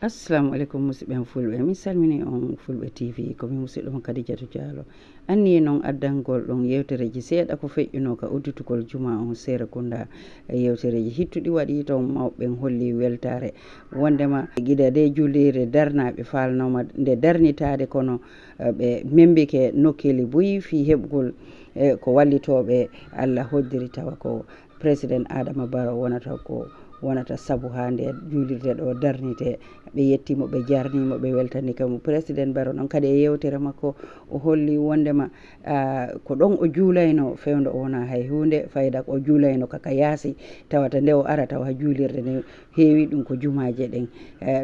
Assalamu alaikum musidɓe fulɓe mi salmini on Fulbe TV komi musidɗo mon Kadijatu Diallo anni noon addangol ɗon yewtereji seeɗa ko feƴƴuno ka udditugol juma on Seerekunda yewtereji hittuɗi waɗi toon mawɓen holli weltare wondema guida de juulire darnaɓe falnoma nde darnitade kono ɓe membike nokkeli boyi fi heɓgol ko wallitoɓe Allah hoddiri tawa ko président Adama Barrow wonata sabu ha nde juulirde ɗo darnite ɓe yettimo ɓe jarnimo ɓe weltani kam président Barrow noon kadi e yewtere makko o holli wondema ko ɗon o juulayno fewndo o wona hay hunde fayda ko juulayno kaka yaasi tawata nde o ara tawa juulirde nde heewi ɗum ko jumaje ɗen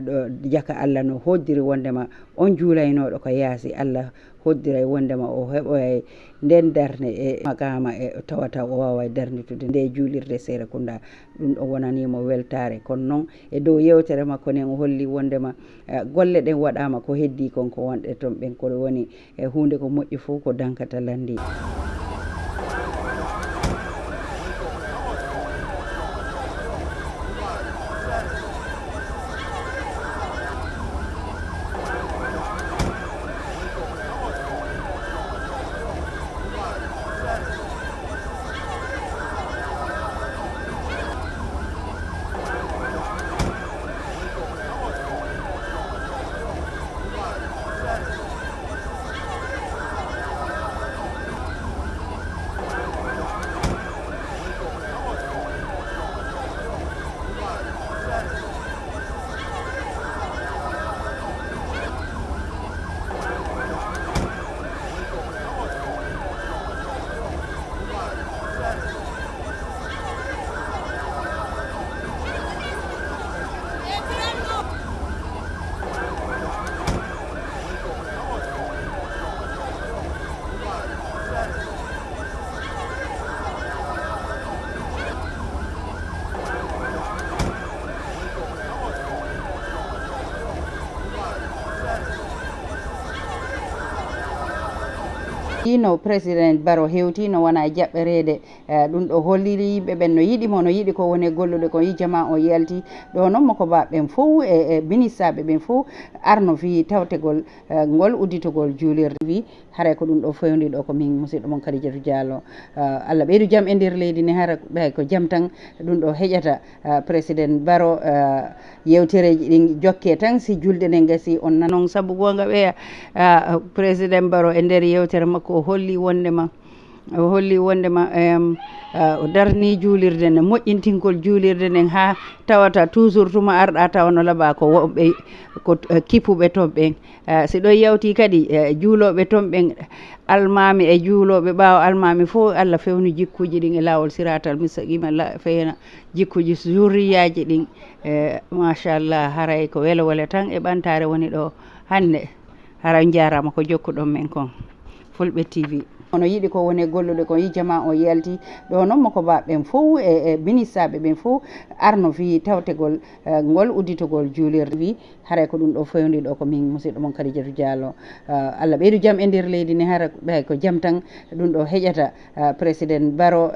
ɗo jaka Allah no hoddiri wondema on juulaynoɗo ko yaasi Allah hoddiray wondema o heɓoy nden darne e makama e tawata o wawa darnitude nde juulirde Seerekunda ɗum ɗo wonanimo weltare kono noon e dow yewtere makko nen o holli wondema golle ɗen waɗama ko heddi kon ko wonɗe toon ɓen ko woni hunde ko moƴƴi fof ko dankata landi. no président Barrow hewti no wona jaɓɓerede ɗum ɗo holliri yimɓe ɓen no yiɗimo no yiɗi ko woni gollude ko yijama o yalti ɗo noon moko baɓen fof e ministaɓe ɓen fof arno fi tawtegol ngol udditogol juulirde wi haray ko ɗum ɗo fewndi ɗo ko min musidɗo mon Kadijatu Diallo Allah ɓeydu jaam e nder leydi ni hara ɓay ko jaam tan ɗum ɗo heƴata président Barrow yewtereji ɗin jokke tan si julde nde gasi on nanon saabu gonga ɓeya président Barrow e nder yewtere makko o holli wondema o darni juulirde nde moƴƴintingol juulirde nden ha tawata toujours tuma arɗa tawa no laaɓa ko woɓɓe ko kippuɓe toon ɓen si ɗo yawti kadi juuloɓe toon ɓen almami e juuloɓe ɓaawo almami fof Allah fewni jikkuji ɗin e lawol siratal mustaqima feyna jikkuji zurriyaji ɗin machallah haray ko welewele tan e ɓantare woni ɗo hande hara jarama ko jokkuɗon men kon Fulbe TV ono yiɗi ko woni gollude ko yijama o yalti ɗo noon moko baɓen fof e ministaɓe ɓen fof arno fi tawtegol ngol udditogol juulirde wi haray ko ɗum ɗo fewndi ɗo ko min musidɗo mon Kadijatu Diallo Allah ɓeydu jaam e nder leydi ni hara ɓay ko jaam tan ɗum ɗo heƴata président Barrow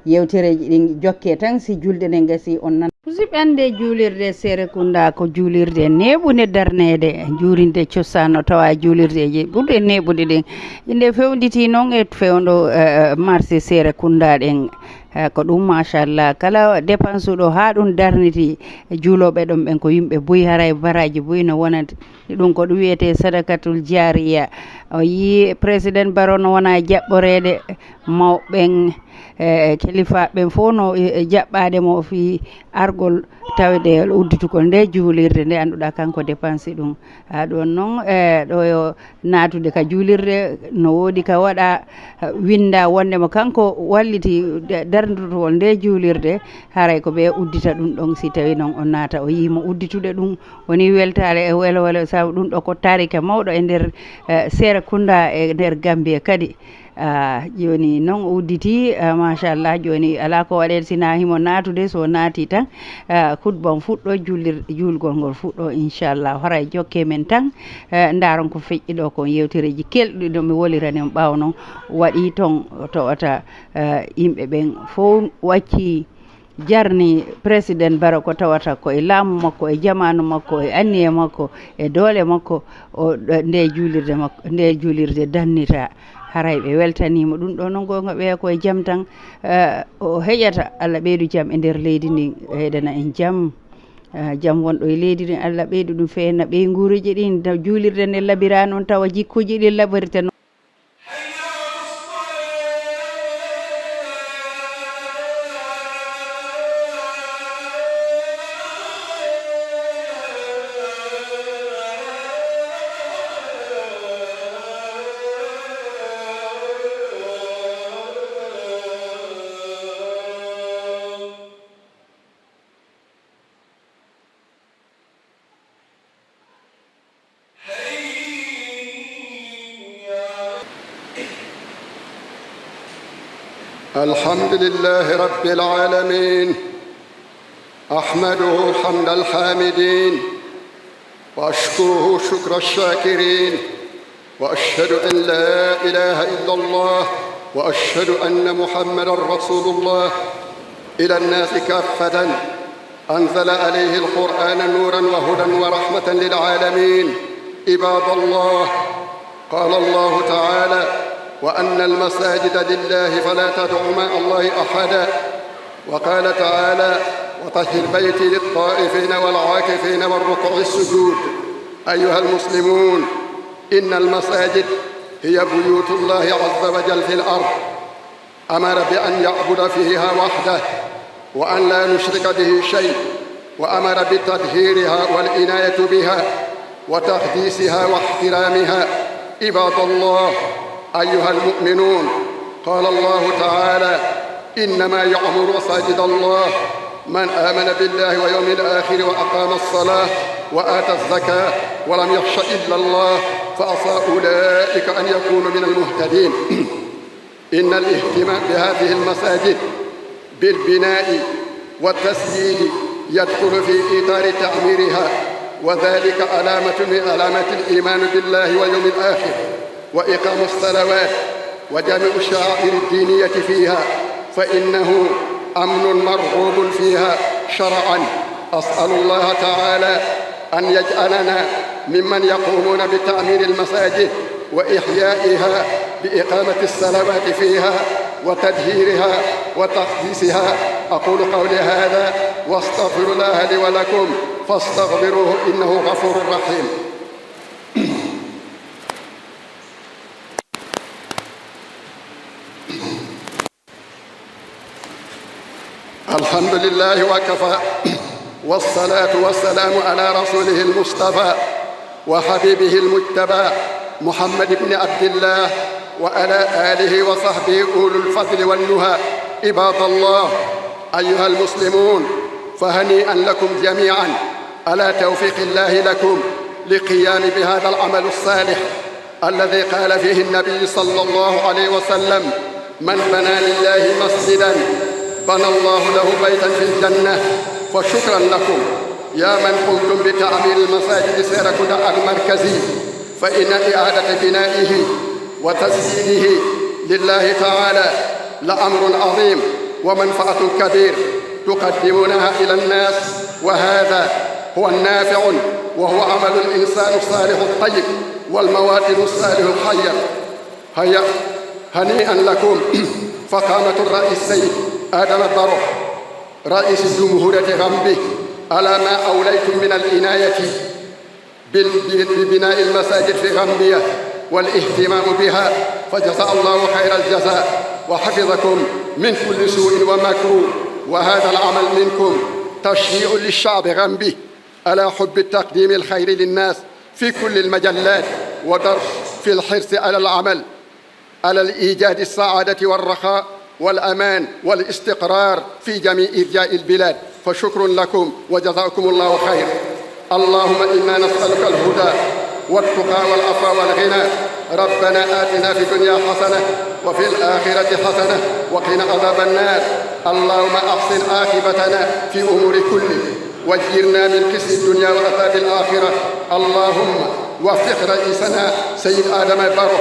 yewtereji ɗin jokke tan si julde nde gasi on nan musidɓe ande juulirde Seerekunda ko juulirde neɓude darnede juurinde cosano tawa juulirdeji ɓurɗe neɓude ɗen inde fewnditi noon e fewndo marché Seerekunda ɗen ko ɗum machallah kala dépense ɗo ha ɗum darniti juuloɓe ɗon ɓen ko yimɓe boyi haray baraji boyi no wonata ɗum ko ɗum wiyete sadakatul jariya o yi président Barrow no wona jaɓɓorede mawɓen kilifaɓen fof no jaɓɓade mo fi argol tawde udditugol nde juulirde nde annduɗa kanko dépense ɗum ɗon noon ɗo yo natude ka juulirde no woodi ka waɗa winda wondemo kanko walliti darnitugol nde juulirde haray ko ɓe uddita ɗum ɗon si tawi noon o naata o yimo udditude ɗum woni weltare e welewele sabu ɗum ɗo ko tarike mawɗo e nder Seerekunda e nder Gambie kadi joni noon o udditi machallah joni ala ko waɗe sina himo natude so naati tan hutbon fuɗɗo julgol ngol fuɗɗo inchallah haray jokke men tan daron ko feƴƴi ɗo kon yewtereji kelɗi ɗo mi wolirani on ɓaaw noon waɗi toon towata yimɓe ɓen fof wacci jarni président Barrow ko tawata ko e laamu makko e jamanu makko e anniye makko e doole makko o nde juulirde makko nde juulirde dannita haray ɓe weltanimo ɗum ɗo noon gonga ɓeya koye jaam tan o heƴata Allah ɓeydu jaam e nder leydi ndi heɗana en jaam jaam wonɗo e leydi ndi Allah ɓeydu ɗum fewna ɓey nguuriji ɗin juulirde nde labira noon tawa jikkuji ɗi laɓirte noon. الحمد لله رب العالمين أحمده حمد الحامدين وأشكره شكر الشاكرين وأشهد أن لا إله إلا الله وأشهد أن محمدًا رسول الله إلى الناس كافة أنزل عليه القرآن نورًا وهدى ورحمة للعالمين عباد الله قال الله تعالى وأن المساجد لله فلا تدعوا مع الله أحدا وقال تعالى وطهر بيتي للطائفين والعاكفين والركع السجود أيها المسلمون إن المساجد هي بيوت الله عز وجل في الأرض أمر بأن يعبد فيها وحده وأن لا نشرك به شيء وأمر بتطهيرها والعناية بها وتقديسها واحترامها عباد الله أيها المؤمنون قال الله تعالى إنما يعمر مساجد الله من آمن بالله ويوم الآخر وأقام الصلاة وآتى الزكاة ولم يخش إلا الله فعسى أولئك أن يكونوا من المهتدين إن الاهتمام بهذه المساجد بالبناء والتسييد يدخل في إطار تعميرها وذلك علامة من علامات الإيمان بالله واليوم الآخر وإقام الصلوات وجميع الشعائر الدينية فيها فإنه أمن مرغوب فيها شرعا أسأل الله تعالى أن يجعلنا ممن يقومون بتعمير المساجد وإحيائها بإقامة الصلوات فيها وتدهيرها وتقديسها أقول قولي هذا واستغفر الله لي ولكم فاستغفروه إنه غفور رحيم. الحمد لله وكفى والصلاة والسلام على رسوله المصطفى وحبيبه المجتبى محمد بن عبد الله وعلى آله وصحبه أولو الفضل والنهى عباد الله أيها المسلمون فهنيئا لكم جميعا على توفيق الله لكم لقيام بهذا العمل الصالح الذي قال فيه النبي صلى الله عليه وسلم من بنى لله مسجدا بنى الله له بيتا في الجنة فشكرا لكم يا من قمتم بتعمير المساجد سيركunda المركزي فإن إعادة بنائه وتسييده لله تعالى لأمر عظيم ومنفعة كبير تقدمونها إلى الناس وهذا هو النافع وهو عمل الإنسان الصالح الطيب والمواطن الصالح الخير هيا هنيئا لكم فقامة الرئيس السيد آدم بارو رئيس الجمهورية غامبي على ما أوليتم من العناية ببناء المساجد في غامبيا والاهتمام بها فجزاء الله خير الجزاء وحفظكم من كل سوء ومكروه وهذا العمل منكم تشجيع للشعب غامبي على حب التقديم الخير للناس في كل المجلات ودرس في الحرص على العمل على الإيجاد السعادة والرخاء والأمان والاستقرار في جميع أرجاء البلاد فشكر لكم وجزاكم الله خير. اللهم إنا نسألك الهدى والتقى والعفو والغنى ربنا آتنا في الدنيا حسنة وفي الآخرة حسنة وقنا عذاب النار. اللهم أحسن عاقبتنا في أمور كله واجرنا من خزي الدنيا وعذاب الآخرة. اللهم وفق رئيسنا سيد آدم بارو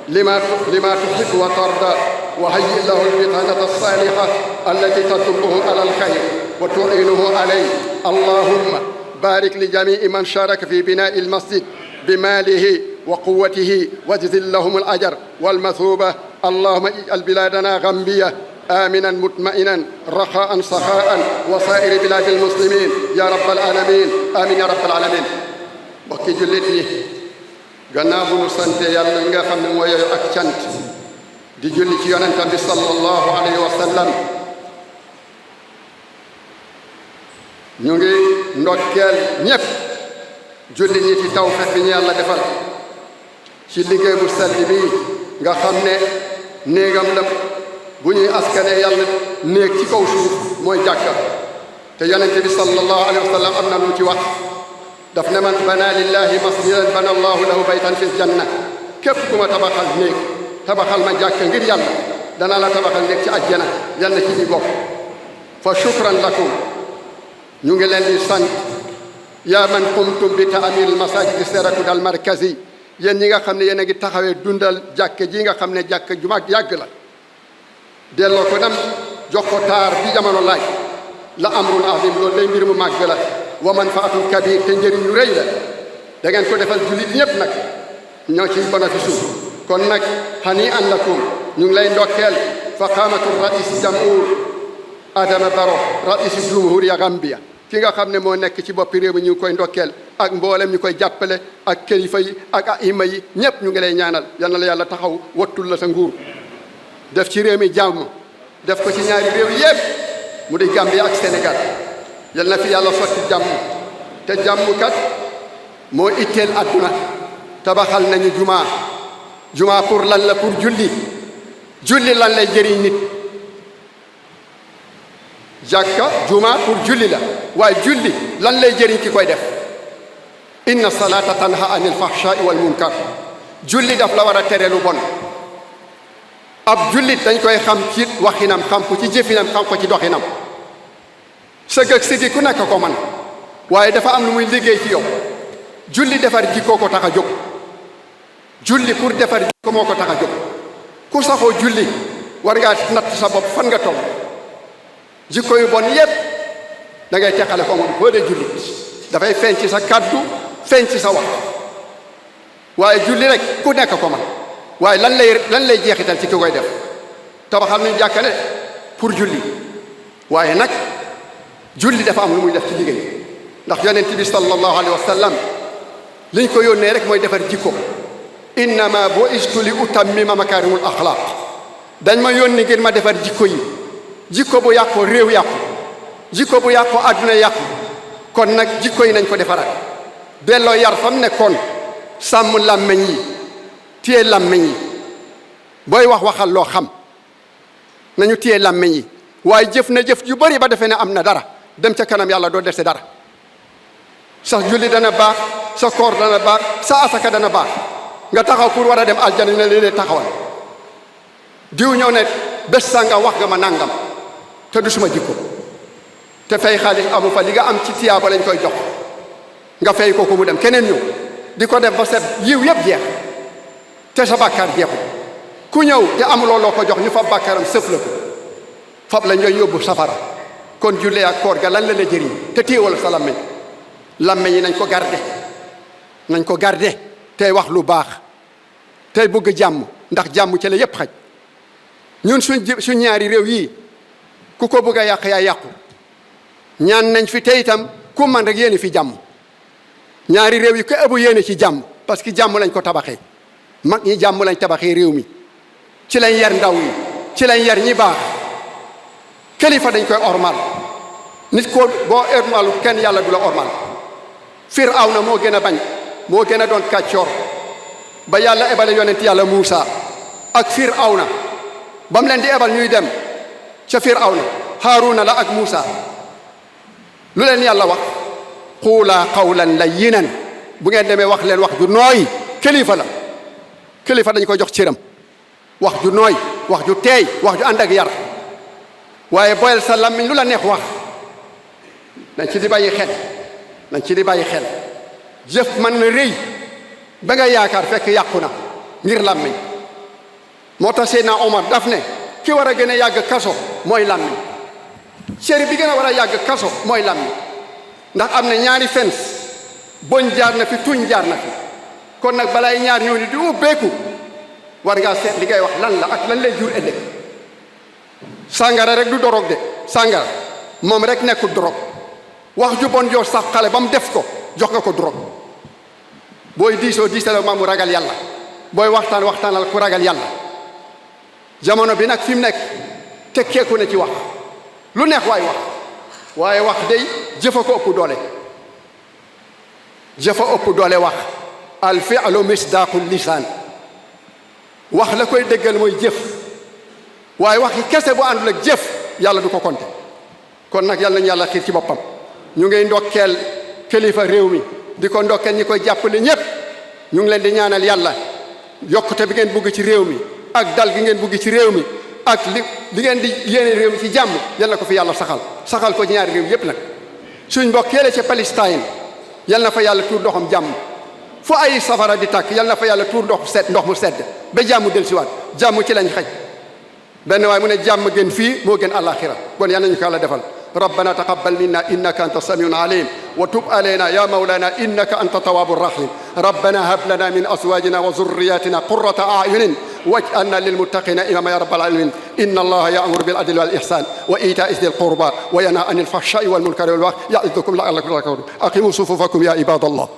لما تحب وترضى وهيئ له البطانة الصالحة التي تدله على الخير وتعينه عليه. اللهم بارك لجميع من شارك في بناء المسجد بماله وقوته واجزل لهم الأجر والمثوبة. اللهم اجعل بلادنا غامبية آمنا مطمئنا رخاء سخاء وسائر بلاد المسلمين يا رب العالمين. آمين يا رب العالمين. mbokki jullit yi gannaaw bu nu sante yàlla mi nga xam ne mooy yooyu ak cant di julli ci yonentam bi sallallahu alayhi wa sallam ñu ngi ndokkeel ñépp julli ñi ci tawfeex bi ñu yàlla defal ci liggéey bu sell bi nga xam ne néegam la bu ñuy askane yàlla néeg ci kaw suuf mooy jàkka te yonente bi sallallahu alayhi wa sallam am na lu ci wax daf ne man bana lillahi masjidan bana allahu lahu baytan fi janna képp ku ma tabaxal néeg tabaxal ma jàkka ngir yàlla dana la tabaxal néeg ci àjjana yàlla ci ñi bokk. fa shukran lakum ñu ngi leen di sant yaa man qumtum bi ta'mir al masajid Seerekunda al markazi yéen ñi nga xam ne yéen a ngi taxawee dundal jàkka ji nga xam ne jàkka ju mag yàgg la delloo ko dem jox ko taar bi jamono laaj la amrun azim loolu day mbir mu màgg la wa manfaatul kabir te njëriñ lu rëy la da ngeen ko defal jullit ñépp nag ñoo ciy bénéfice kon nag hani an lakum ñu ngi lay ndokkeel faqaamatu rais jamhur Adama Barrow rais jumhuriya Gambia ki nga xam ne moo nekk ci boppi réew mi ñu ngi koy ndokkeel ak mboolem ñu koy jàppale ak kilifa yi ak aima yi ñépp ñu ngi lay ñaanal yal na la yàlla taxaw wattul la sa nguur def ci réew mi jàmm def ko ci ñaari réew yépp mu di Gambia ak Sénégal yal na fi yàlla sotti jàmm te jàmm kat moo itteel àdduna tabaxal nañu jumaa pour lan la pour julli lan lay jëriñ nit jàkka jumaa pour julli la waaye julli lan lay jëriñ ki koy def inna salata tanha anil fahsha'i wal munkar julli daf la war a tere lu bon ab jullit dañ koy xam ci waxinam xam ko ci jëfinam xam ko ci doxinam sëgg ak sigi ku nekk ko man waaye dafa am lu muy liggéey ci yow julli defar jikko ko tax a jóg julli pour defar jikko moo ko tax a jóg ku saxoo julli war ngaa natt sa bopp fan nga toll jikko yu bon yépp da ngay teqale ko moom boo dee julli dafay feeñ ci sa kaddu feeñ ci sa wax waaye julli rek ku nekk ko man waaye lan lay jeexital ci ki koy def tabaxal nañu jàkkale pour julli waaye nag julli dafa am lu muy def ci liggéey ndax yonent bi sallallahu alayhi wa sallam liñ ko yónnee rek mooy defar jikko innama bu'istu li utammima makarimul axlaq dañ ma yónni ngir ma defar jikko yi jikko bu yàqoo réew yàqu jikko bu yàqoo àdduna yàqu kon nag jikko yi nañ ko defaraat delloo yar fam nekkoon sàmm làmmeñ yi téye làmmeñ yi booy wax waxal loo xam nañu téye làmmeñ yi waaye jëf na jëf ju bari ba defee ne am na dara dem ca kanam yàlla doo dese dara sa julli dana baax sa koor dana baax sa asaka dana baax nga taxaw pour war a dem aljana ne leen taxawal diw ñëw ne bés sanga wax nga ma nangam te du suma jikko te fay xaalis amu fa li nga am ci tiyaaba lañ koy jox nga fay ko mu dem keneen ñëw di ko def ba set yiw yëpp jeex te sa bàkkaar jeexu ku ñëw te amuloo loo ko jox ñu fab bàkkaaram sëf la ko fab la ñooy yóbbu safara kon jullee ak koor ga lan la jëriñ te téewal sa làmmeñ làmmeñ yi nañ ko garde tey wax lu baax tey bëgg jàmm ndax jàmm ci la yépp xaj ñun suñ ñaari réew yii ku ko bëgg a yàq yaa yàqu ñaan nañ fi tey itam ku man rek yéene fi jàmm ñaari réew yi ko ëpp yéene ci jàmm parce que jàmm lañ ko tabaxee mag ñi jàmm lañ tabaxee réew mi ci lañ yar ndaw yi ci lañ yar ñi baax kilifa dañ koy ormal nit ko boo ormalu kenn yàlla du la ormal Firawna moo gën a bañ moo gën a doon kàccoor ba yàlla ebale yonent yàlla Muusa ak Firawna ba mu leen di ebal ñuy dem ca Firawna Haaruna la ak Muusa lu leen yàlla wax quulaa qawlan layyinan bu ngeen demee wax leen wax ju nooy kilifa la kilifa dañ ko jox cëram wax ju nooy wax ju teey wax ju ànd ak yar waaye boyal sa làmmiñ lu la neex wax nañ ci di bàyyi xel jëf man na rëy ba nga yaakaar fekk yàqu na ngir làmmiñ moo tax Seydina Omar daf ne ki war a gën a yàgg kaso mooy làmmiñ cër bi gën a war a yàgg kaso mooy làmmiñ ndax am na ñaari fens boñ jaar na fi tuñ jaar na fi kon nag balaay ñaar ñooñu di ubbeeku war ngaa seet li ngay wax lan la ak lan lay jur ëllëg sàngara rek du dorog de sàngara moom rek nekkul dorog wax ju bon joo sax xale ba mu def ko jox nga ko dorog booy diisoo diisale ma mu ragal yàlla booy waxtaanal ku ragal yàlla jamono bi nag fi mu nekk tekkeeku na ci wax lu neex waay wax waaye wax day jëfa ko ëpp doole jëfa ëpp doole wax al fi'lu misdaaqul lisaan wax la koy dëggal mooy jëf waaye wax yi kese bu àndul ak jëf yàlla du ko konte kon nag yàlla nañu yàlla xiir ci boppam ñu ngay ndokkeel kilifa réew mi di ko ndokkeel ñi koy jàppale ñépp ñu ngi leen di ñaanal yàlla yokkute bi ngeen bugg ci réew mi ak dal gi ngeen bugg ci réew mi ak li ngeen di yéene réew mi ci jàmm yal na ko fi yàlla saxal ko ci ñaari réew yépp nag suñ mbokk yële ca Palestine yal na fa yàlla tuur ndoxam jàmm fu ay safara di tàkk yal na fa yàlla tuur ndox mu sedd ba jàmm dellusiwaat jàmm ci lañ xaj benn waaye mu ne jàmm gën fii moo gën àllaaxira kon yal nañu ko yàlla defal ربنا تقبل منا إنك أنت السميع العليم وتب علينا يا مولانا إنك أنت التواب الرحيم ربنا هب لنا من أزواجنا وذرياتنا قرة أعين واجعلنا للمتقين إماما يا رب العالمين إن الله يأمر بالعدل والإحسان وإيتاء ذي القربى وينهى عن الفحشاء والمنكر والبغي يعظكم لعلكم تذكرون أقيموا صفوفكم يا عباد الله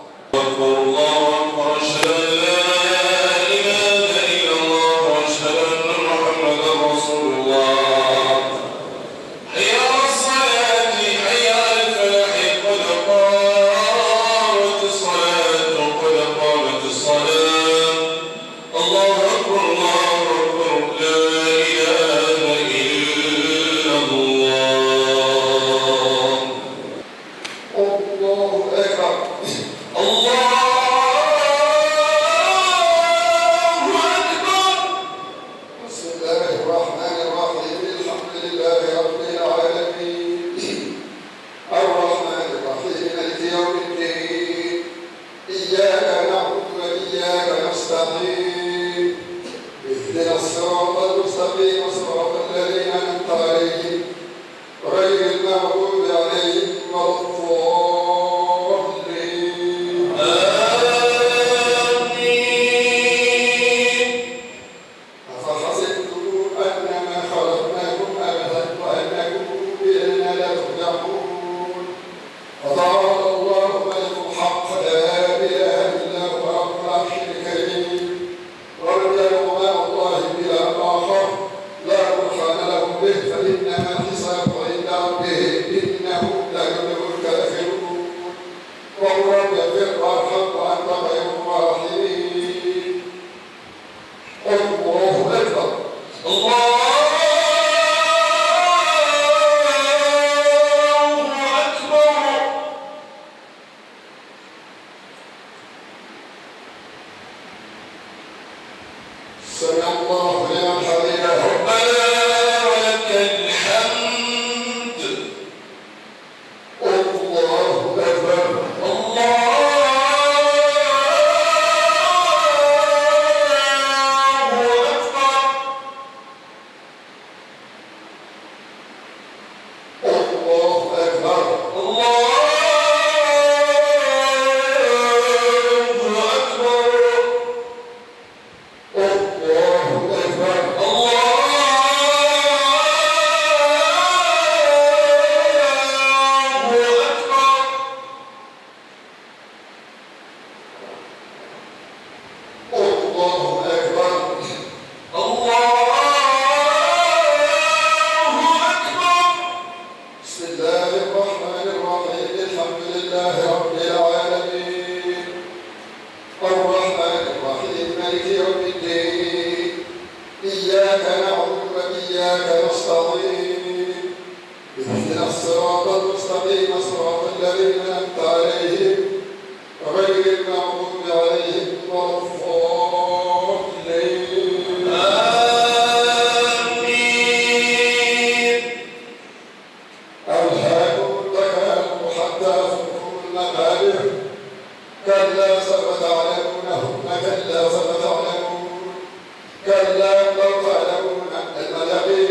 كلا لو تعلمون علم اليقين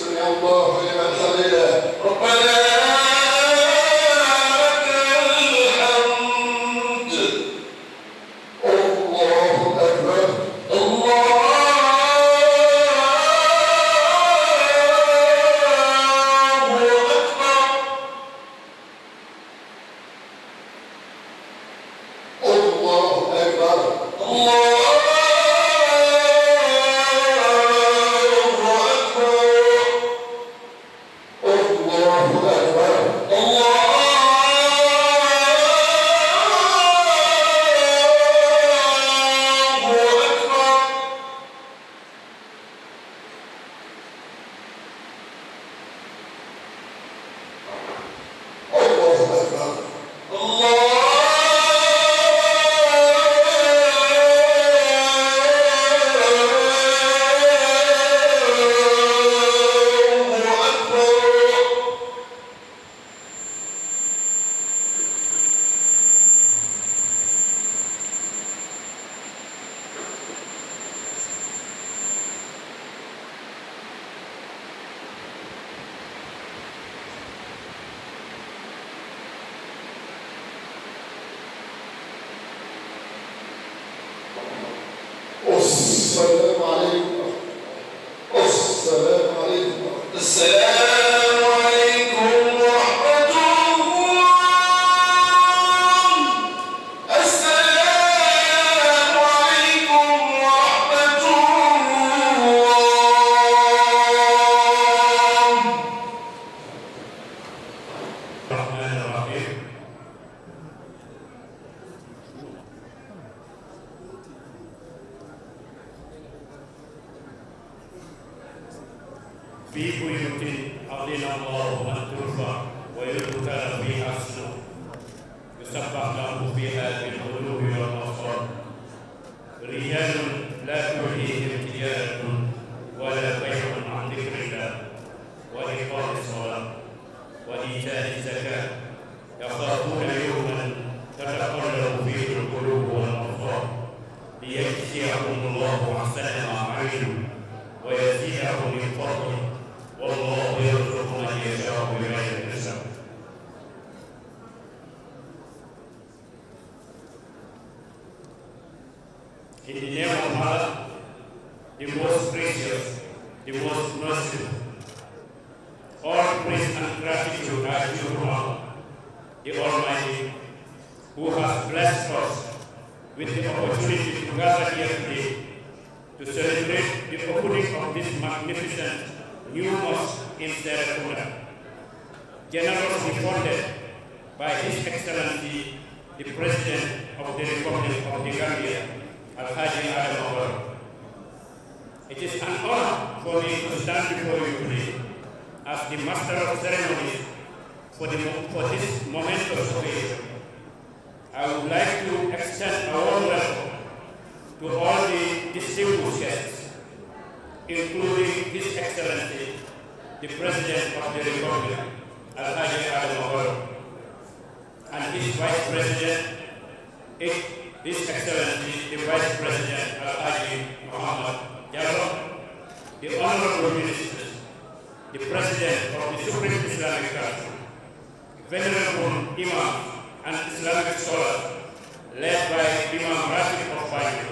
سمع الله لمن حمده ربنا لك الحمد الله أكبر الله السلام عليكم السلام عليكم السلام عليكم ورحمة الله السلام عليكم ورحمة الله الرحمن الرحيم في بيوت أذن الله أن ترفع ويذكر فيها اسمه يسبح له فيها بالغدو والآصال رجال لا تلهيهم تجارة ولا بيع عن ذكر الله وإقام الصلاة وإيتاء الزكاة يخافون يوما تتقلب فيه القلوب والأبصار ليجزيهم الله أحسن ما عملوا ويزيدهم من فضله والله يرزق من يشاء بغير حساب. In the name of Allah, the most gracious, the most merciful, all praise and gratitude are due to Allah, the Almighty, who has blessed us with the opportunity to gather here today to celebrate the opening of this magnificent new mosque in Seerekunda, generously funded by His Excellency, the President of the Republic of the Gambia, Alhaji Barrow. It is an honor for me to stand before you today as the Master of Ceremonies for this momentous occasion. I would like to extend a warm welcome to all the distinguished guests, including His Excellency, the President of the Republic, Alhaji Barrow, and His Vice President, His Excellency, the Vice President, Alhaji Muhammad Barrow, the Honorable Ministers, the President of the Supreme Islamic Council, Venerable Imam and Islamic scholars, led by Imam Ratib of Barrow,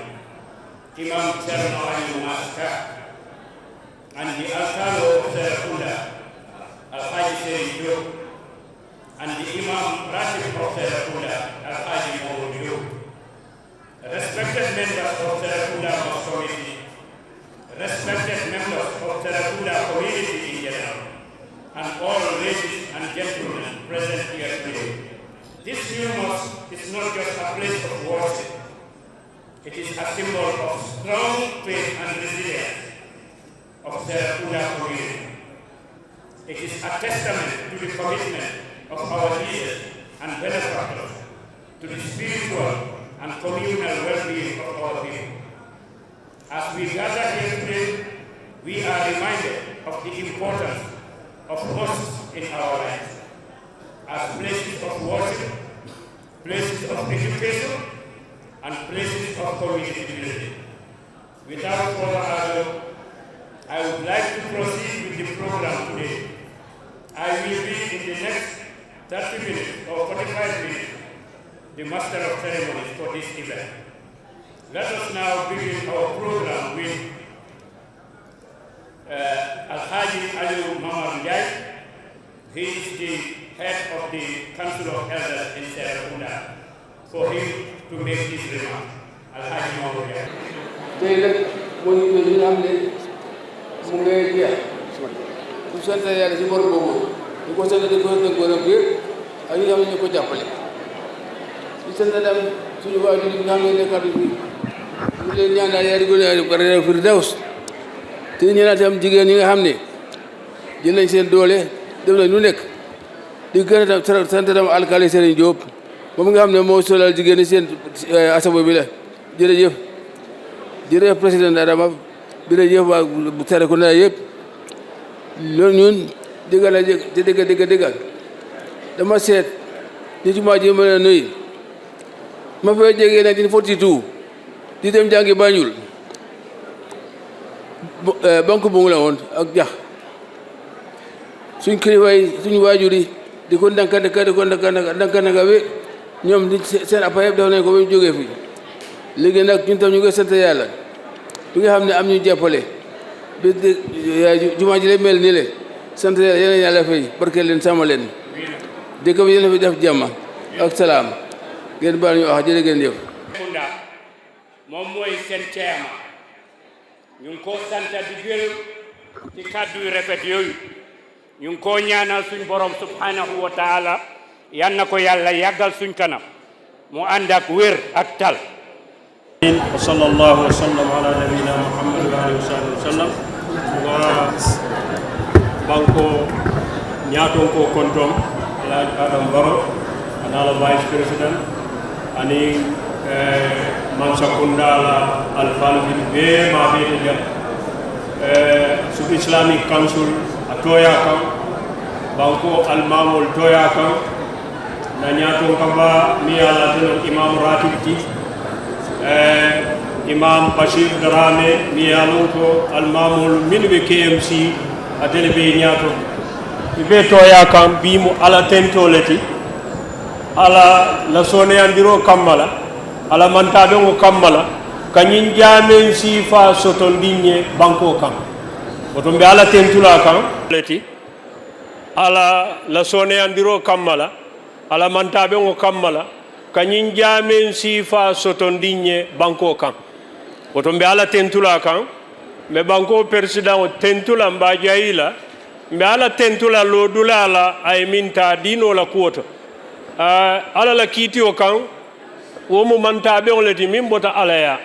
Imam Cherno Ali Mosque, and the Alcalde of Seerekunda, Alhaji Seerekunda, and the Imam Ratib of Seerekunda, Alhaji Barrow, respected members of Seerekunda Mosque Committee, respected members of Seerekunda community in general, and all ladies and gentlemen present here today. This new mosque is not just a place of worship. It is a symbol of strong faith and resilience of Seerekunda community. It is a testament to the commitment of our leaders and benefactors to the spiritual and communal well-being of our people. As we gather here today, we are reminded of the importance of mosques in our lives as places of worship, places of education, and places of community building. Without further ado, I would like to proceed with the program today. I will be in the next 30 minutes or 45 minutes the master of ceremonies for this event. Let us now begin our program with Alhaji Aliu Mamar Njai. He is the head of the Council of Elders in Seerekunda. For him to make his remark. Alhaji Mamar Njai. Today, when you have the Mungai, you sent a Zimorbo, you go to the Golden Gate, and you have a Kojapoli. You send them to the world in the country. You learn that you are going to Firdaus. Tinyatam Jigani Hamni, Generation Dole, the Nunek, the Grand Center of Alcalis and Job, Mungam the most generation Asabilla, Jere President Adama, Birajev Seerekunda Yep, Lunion, Digga. The Maset, Nijima Nui, Mafia in 1942, Didem Jangi Banyul. Banku Bungla ak jax suñ kilifa suñ waajur di ko danka nga we ñoom di seen appareil def nañ ko ba ñu jógee fi léegi nag ñun tam ñu ngi sant yàlla bi nga xam ne am ñu jàppale bi jumaa ji lay mel nii le sant yàlla yéen yàlla fay barke leen sàmm leen dëkk bi yéen fi def jàmm ak salaam ngeen baal ñu wax jërë ngeen jëf moom mooy seen chairman ñu ngi ko sant di gërëm ci kàddu yu rafet yooyu ñu ngi ko ñaanal suñ borom subhanahu wa taala yal na ko yàlla yàggal suñ kanam mu ànd ak wér ak tal wa sallallahu wa sallam ala nabina muhammad wa alihi wa sallam wa banko ñaaton ko kontom Alhaji Adam Barrow anala vice president ani Seerekunda la alfanu be ma be ja sub Islamic Council atoya kam banko almamul toya kam na nyato kamba mi ala tan imam ratib ti imam Bashir Darame mi alon ko almamul minbe KMC atele be nyato be toya kam bi mu ala tentoleti ala la sone andiro kamala ala mantaɓe ngo kammala kañin jamen sifa sotondinñe banko kam oto mbe ala tentula kan leti ala la soneyandiro kammala ala mantaɓe ngo kammala kañin jamen sifa sotondinñe banko kam oto mbe ala tentula kan mbe banko président o tentula mba jayila mbe ala tentula lodula ala ay minta dinola kuwoto ala la kiiti o kan womu mantaɓe o leti min bota alaya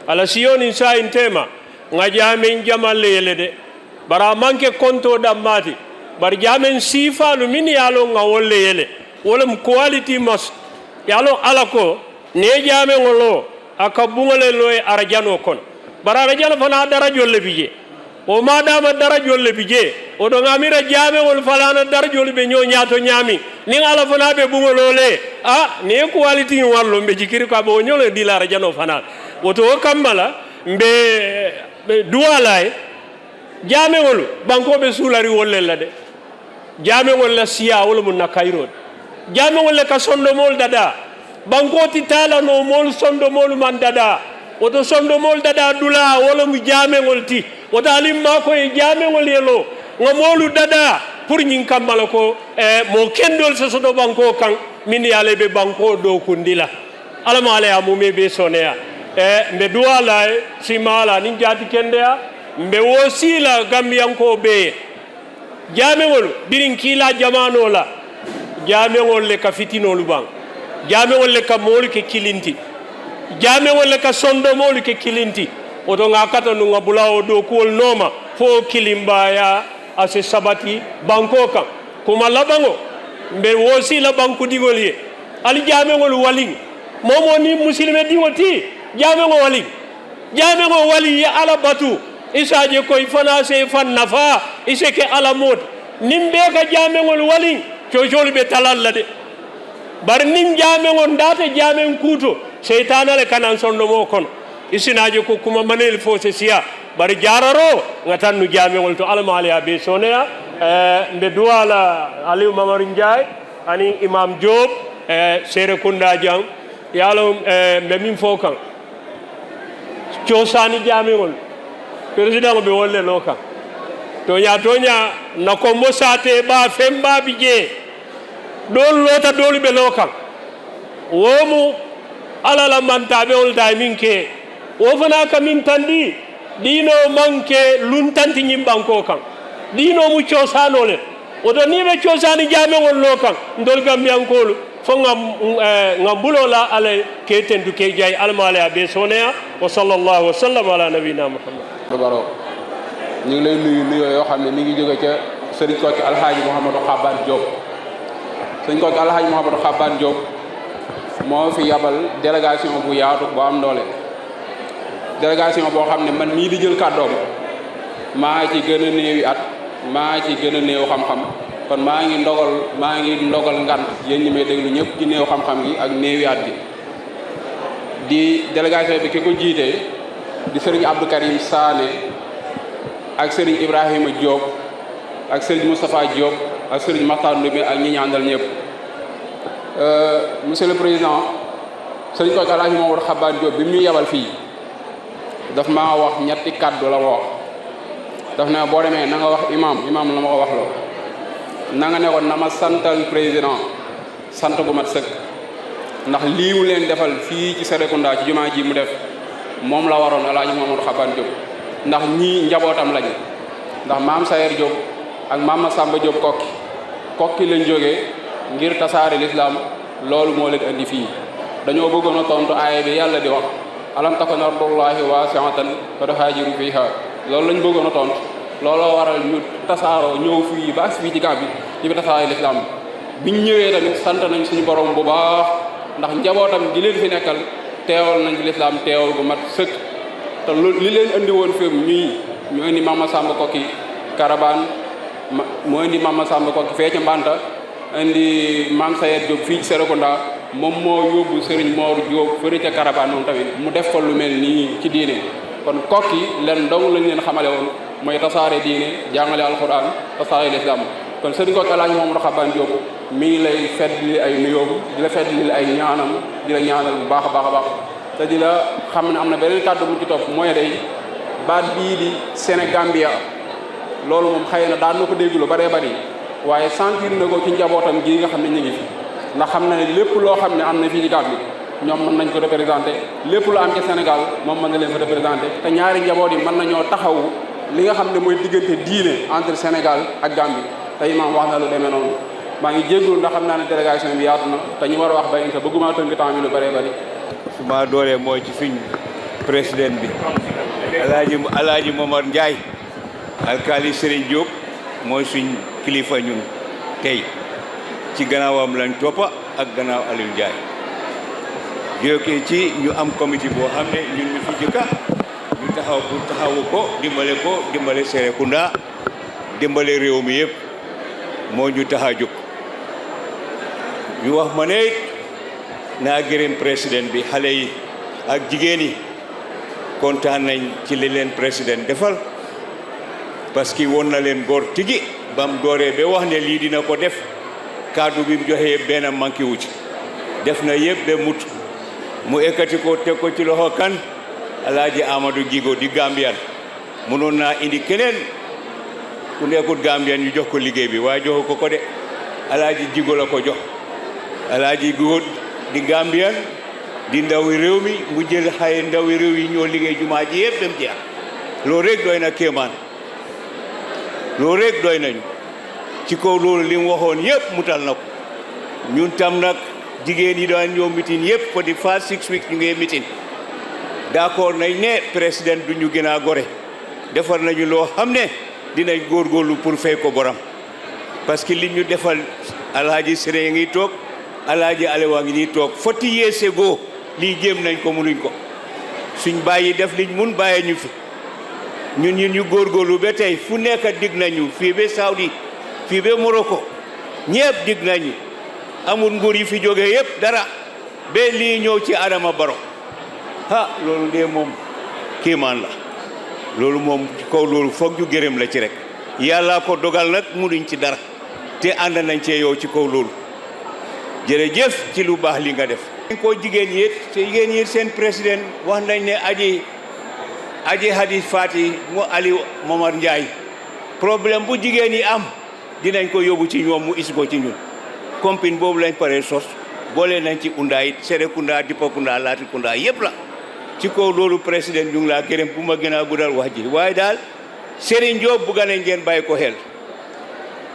ala siyoni sa in tema nga jamen jamalle yele de bara manke konto dammati bar jamen sifalu min yalo nga wolle yele wolem quality mas yalo ala ko ne jamen ngolo aka bungale loy arjano kon bara arjano fana darajolle bije o madama darajolle bije o do ngamira jamen wol falana darajolle be ñoo ñaato ñaami ni ala fana be bungolole ne quality wallo be jikiri ko bo ñole dilara jano fana woto kammala mbe duwalay jamewol bankoɓe suulari wollel la de jamewol la siya wala mun na kayrod jamewol le ka sondomol dada bankoti talano mol sondomol man dada woto sondomol dada dula wala mu jamewol ti woto alimma ko e jamewol yelo ngomolu dada pour ñin kammala ko mo kendol so sodo banko kan min yale be banko do kundila alama ale amume be soneya mbe duwala simala ni jati kendeya mbe wosila gambiyanko be jamewol birin kila jamano la jamewol le ka fitinolu bang jamewol le ka molu ke kilinti jamewol le ka sondomolu ke kilinti oto ngakata nu ngabulawo do kuwol noma fo kilimbaya ase sabati banko kan kuma labango mbe wosila banku digol ye ali jamewol waling momo ni muslime dingoti jamego wali ya ala batu isaje ko ifana se fan nafa iseke ala mot nin be ka jamengol walin cocolu be talal la de bar nin jamengon data jamen kuto seytana le kanan sondo mo kon isinaje ko kuma manel fo se siya bar jararo ngatannu jamengol to alama aliya be soneya mbe duwala aliou mamadou ndiaye ani imam Diop Seerekunda jang yalo mbe min fo kan coosani jamengol président be wolle lo kan toña na ko mosate ba femba bije dol lota dol be lo kan womu alala mantaɓe ol da min ke wo fana ka min tandi ɗino manque luntanti ñimɓanko kan ɗino mu cosanole oto ni ɓe cosani jamegol lo kan ndol gambiyankolu fo ngam bulola ala ke tendu ke jayi almale a ɓe soneya wa sallallahu wa sallam ala nabina muhammad Barrow ñu ngi lay nuyu yoo xam ne mi ngi jóge ca sëriñ Kocc Alhaaji Mouhamadou Xaban Diop sëriñ Kocc Alhaaji Mouhamadou Xaban Diop moo fi yabal délégation bu yaatu bu am doole délégation boo xam ne man mii di jël kàddoom maa ci gën a néewi at maa ci gën a néew xam-xam kon maa ngi ndogal ngan yéen ñi may déglu ñëpp ci néew xam-xam gi ak néewi at gi di délégation bi ki ko jiitee di sëriñ Abdou Karim Sané ak sëriñ Ibrahima Diop ak sëriñ Moustapha Diop ak sëriñ Makhtar Ndoumé ak ñi ñaandal ñëpp monsieur le président sëriñ Kocc Alhaaji Mouhamadou Xaban Diop bi mu yebal fii daf maa wax ñetti kàddu la ma wax daf ne boo demee na nga wax imam la ma ko wax loo na nga ne ko na ma santal président sant bu mat sëkk ndax lii mu leen defal fii ci Seerekunda ci jumaa ji mu def moom la waroon Alhaaji Mouhamadou Xaban Diop ndax ñii njabootam lañ ndax maam Sayer Diop ak maam Samba Diop kokki lañ jógee ngir tasaare l'islam loolu moo leen andi fii dañoo bëggoon a tontu aaya bi yàlla di wax alam takun ardullahi waasi'atan fatahaajiru fiiha loolu lañ bëggoon a tontu looloo waral ñu tasaaroo ñëw fii ba fii ci Gàmbi ci bi tasaare l'islam biñ ñëwee tamit sant nañ suñu borom bu baax ndax njabootam di leen fi nekkal teewal nañ fi l'islam teewal bu mat sëkk te li leen andi woon fi ñu indi Mama Samba Kokki Karabaan mu indi Mama Samba Kokki fee ca Mbanta indi Maam Sayer Diop fii ci Seerekunda moom moo yóbbu Serigne Mor Diop fëri ca Karabaan moom tamit mu def ko lu mel nii ci diine kon kokki leen dong lañ leen xamale woon mooy tasaare diine jàngale alxuraan tasaare l'islam kon Serigne Kocc Alhaaji Mouhamadou Xaban Diop mi ngi lay feddli ay nuyoom di la feddli ay ñaanam di la ñaanal bu baax a baax a baax te di la xam ne am na beneen kàddu bu ci topp mooy day baat bii di Sénégambia loolu moom xëy na daan na ko dégg lu bëree bëri waaye sentir na ko ci njabootam gii nga xam ne ñu ngi fi ndax xam na ne lépp loo xam ne am na fii ci Gàmbi ñoom mën nañ ko représenté lépp lu am ci Sénégal moom mën na leen ko représenté te ñaari njaboot yi mën nañoo taxawu li nga xam ne mooy diggante diine entre Sénégal ak Gàmbi te imaam wax na lu demee noonu maa ngi jéggul ndax xam naa ne délégation bi yaatu na te ñu war a wax ba inte bëgguma tënk temps bi lu bëree bëri su ma doolee mooy ci suñ président bi Alaaji Momar Ndiaye alkaali Serigne Diop mooy suñ kilifa ñun tey ci gannaawam lañ toppa ak gannaaw Aliou Ndiaye jógee ci ñu am comité boo xam ne ñun ñu fi jëkka ñu taxawu ko dimbale Seerekunda dimbale réew mi yëpp moo ñu tax a jóg ñu wax ma ne naa gërëm président bi xale yi ak jigéen yi kontaan nañ ci li leen président defal parce que woon na leen góor tigi bam dooree ba wax ne lii dina ko def kaddu bi mu joxee benn manqué wu ci def na yëpp ba mut mu ekkati ko teg ko ci loxo kan Alaaji Amadou Gigo di Gambian mënoon naa indi keneen ku nekkut Gambian ñu jox ko liggéey bi waaye joxu ko ko de Alaaji Gigo la ko jox Alaaji Gigo di Gambian di ndawi réew mi mu jël xaye ndawi réew yi ñoo liggéey jumaa ji yëpp dem jeex loolu rek doy na kéemaan loolu rek doy nañu ci kaw loolu li mu waxoon yëpp mutal na ko ñun tam nag jigéen yi daan ñëw meeting yëpp for the first 6 weeks ñu ngi meeting d'accord nañ ne président du ñu gën a gore defar nañu loo xam ne dinañ góorgóorlu pour fay ko boram parce que li ñu defal Alaaji Siré ngi toog Alaaji Alewa ngi nii toog 40 years ago lii jéem nañ ko mënuñ ko suñ bàyyi def liñ mun bàyyi ñu fi ñun ñu góorgóorlu ba tey fu nekk dig nañu fii ba Saudi fii ba Morocco ñëpp dig nañu amul nguur yi fi jógee yëpp dara ba lii ñëw ci Adama Barrow loolu de moom kéemaan la loolu moom ci kaw loolu foog ñu gërëm la ci rek yàlla ko dogal nag munuñ ci dara te ànd nañ cee yow ci kaw loolu jërëjëf ci lu baax li nga def. ko jigéen yi te jigéen yi seen président wax nañ ne aji hadis Fati mu Ali Momar Ndiaye problème bu jigéen yi am dinañ ko yóbbu ci ñoom mu is ko ci ñun compine boobu lañ paree sos boole nañ ci Undaay Serekunda Dipakunda Latrikunda yëpp la ci kaw loolu président ñu ngi laa gërëm bu ma gën a guddal wax ji waaye daal Serigne Diop bugga nañ ngeen bàyyi ko xel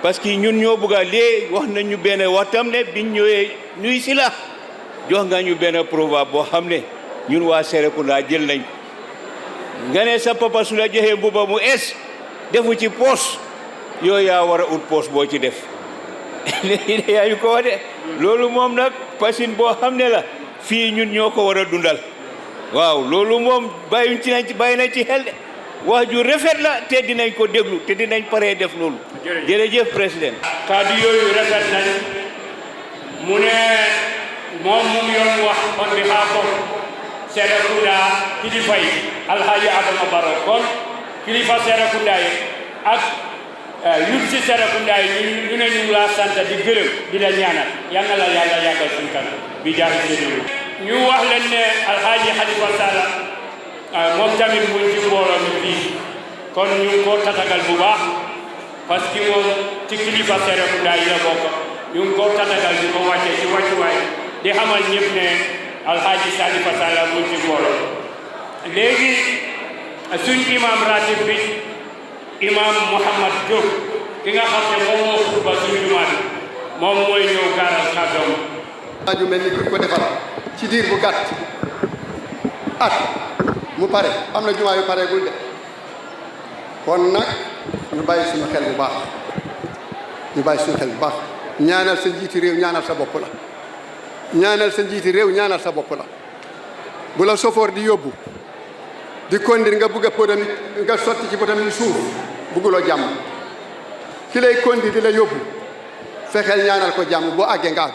parce que ñun ñoo bugga lee wax nañ ñu benn waxtam ne biñ ñëwee nuy si la jox nga ñu benn prova boo xam ne ñun waa Serekunda jël nañ nga ne sa papa su la joxee mbuba mu es defu ci poos yooyu yaa war a ut poos boo ci def yaa ñu ko wax de loolu moom nag pasin boo xam ne la fii ñun ñoo ko war a dundal waaw loolu moom bàyyi nañ ci xel de wax ju rafet la te dinañ ko déglu te dinañ paree def loolu jërëjëf président kaddu yooyu rafet nañ mu ne moom mu ngi yoon wax on behalf of Serekunda kilifa yi Alhaji Adama Barrow kon kilifa Serekunda yi ak yub si Serekunda yi ñu ne ñu ngi laa sant di gërëm di la ñaanal yal na la yàlla yàggal suñu kanam bi jaar seen ñu wax leen ne Alhaji Halifa Sallah moom tamit mu ngi ci mbooloo mi fii kon ñu ngi ko tatagal bu baax parce que moom ci kilifa Serekunda yi la bokk ñu ngi ko tatagal di ko wàcce ci wàccuwaay di xamal ñëpp ne Alhaji Halifa Sallah mu ngi ci mbooloo léegi suñ imam ratib bi imam Mouhamad Diop ki nga xam ne moom moo xutba suñ jumaa bi moom mooy ñëw gaaral kàddoom aju mel ni ko defal ci diir bu gàtt at mu pare am na jumaa yu pareegul de kon nag ñu bàyyi suñu xel bu baax ñaanal sa njiiti réew ñaanal sa bopp la ñaanal sa njiiti réew ñaanal sa bopp la bu la sofoor di yóbbu di kondir nga bugg a podam nga sotti ci podam yi suuf bugguloo jàmm ki lay kondir di la yóbbu fexeel ñaanal ko jàmm boo àggee nga àgg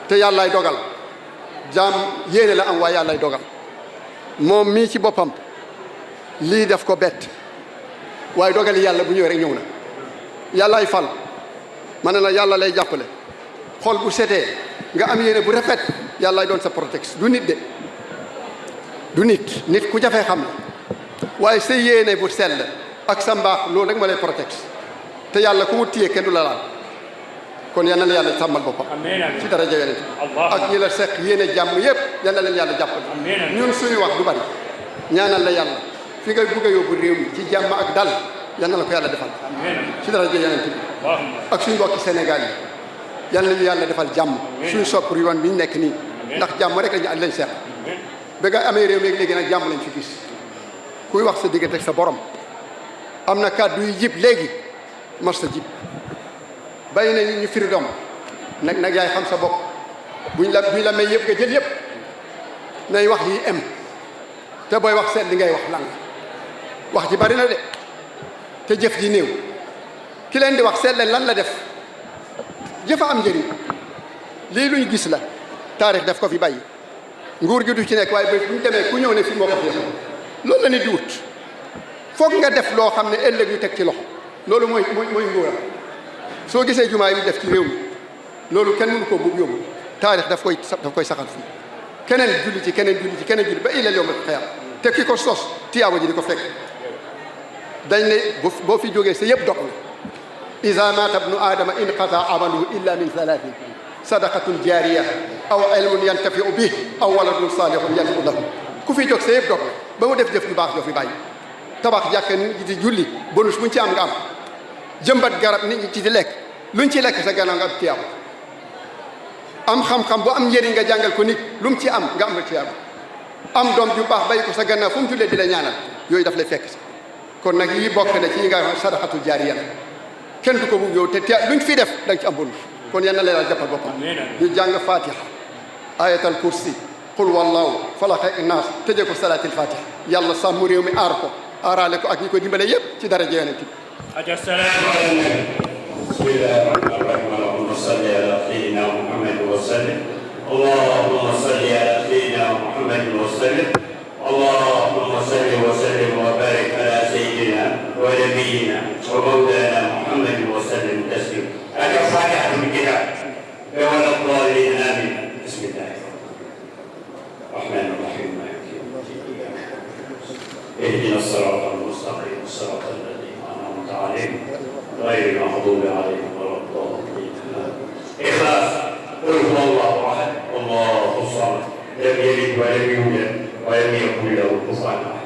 te yàllaay dogal jàmm yéene la am waaye yàllaay dogal moom mii ci boppam lii def ko bett waaye dogali yàlla bu ñëwee rek ñëw na yàllaay fal ma ne la yàlla lay jàppale xol bu setee nga am yéene bu rafet yàllaay doon sa protection du nit de du nit ku jafee xam la waaye sa yéene bu sell ak sa mbaax loolu rek ma lay protection te yàlla ku mu téye kenn du la laal kon yal na la yàlla sàmmal boppam ci daraja yonent ak ñi la seq yéene jàmm yëpp yal na leen yàlla jàppale ñun suñu wax du bari ñaanal la yàlla fi ngay bugg a yóbbu réew mi ci jàmm ak dal yal na la ko yàlla defal ci daraja yonent bi ak suñu mbokki Sénégal yi yal nañu yàlla defal jàmm suñu sopp yoon bi ñu nekk nii ndax jàmm rek lañ seq ba nga amee réew léegi nag jàmm lañ fi gis kuy wax sa diggante ak sa borom am na kàddu yu jib léegi mas sa jib bàyyi na ñu firi doom nag yaay xam sa bopp buñ la may yëpp nga jël yëpp nay wax yi em te booy wax seet li ngay wax lan wax ji bari na de te jëf ji néew ki leen di wax seet leen lan la def jëfa am njëriñ lii luñ gis la taarix def ko fi bàyyi nguur gi du ci nekk waaye ba buñ demee ku ñëw ne fi moo ko fi loolu la nit di wut foog nga def loo xam ne ëllëg ñu teg ci loxo loolu mooy nguuram soo gisee jumaa yi def ci réew mi loolu kenn mënu ko bu yóbbu taarix daf koy saxal fii keneen julli ci keneen ba ilal yawm al-qiyaama te ki ko sos tiyaaba ji di ko fekk dañ ne boo fi jógee sa yëpp dog na iza maata ibnu aadama inqataa amaluhu illa min thalathin sadaqatun jaariya aw ilmun yantafiu bih aw waladun salihun yad'u lahu ku fi jóg sa yëpp dog na ba mu def jëf ju baax joo fi bàyyi tabax jàkka nit ñi di julli bonus buñ ci am nga am jëmbat garab nit ñi ci di lekk luñ ci lekk sa gannaaw nga am tiyaaba am xam-xam bu am njëriñ nga jàngal ko nit lu mu ci am nga am nga tiyaaba am doom ju baax bàyyi ko sa gannaaw fu mu jullee di la ñaanal yooyu daf lay fekk si kon nag yi bokk na ci yi nga xam sadaqatul jaariya kenn du ko bugg yow te luñ fi def da nga ci am bonus kon yal na leen a jàppal boppam ñu jàng fatiha ayatal kursi qul wallahu falaq ak naas tëjee ko salaatil fatiha yàlla sàmm réew mi aar ko aaraale ko ak ñi ko dimbale yépp ci daraja yonent bi بسم الله الرحمن الرحيم اللهم صل على سيدنا محمد وسلم اللهم صل على سيدنا محمد وسلم اللهم صل وسلم وبارك على سيدنا ونبينا ومولانا محمد وسلم تسليما. هذا فاتحة الكتاب ولا الضالين آمين. بسم الله الرحمن الرحيم مالك يوم الدين اهدنا الصراط المستقيم صراط الذين أنعمت عليهم غير المغضوب عليهم ولا الضالين. إخلاص قل هو الله أحد الله الصمد لم يلد ولم يولد ولم يكن له كفوا أحد.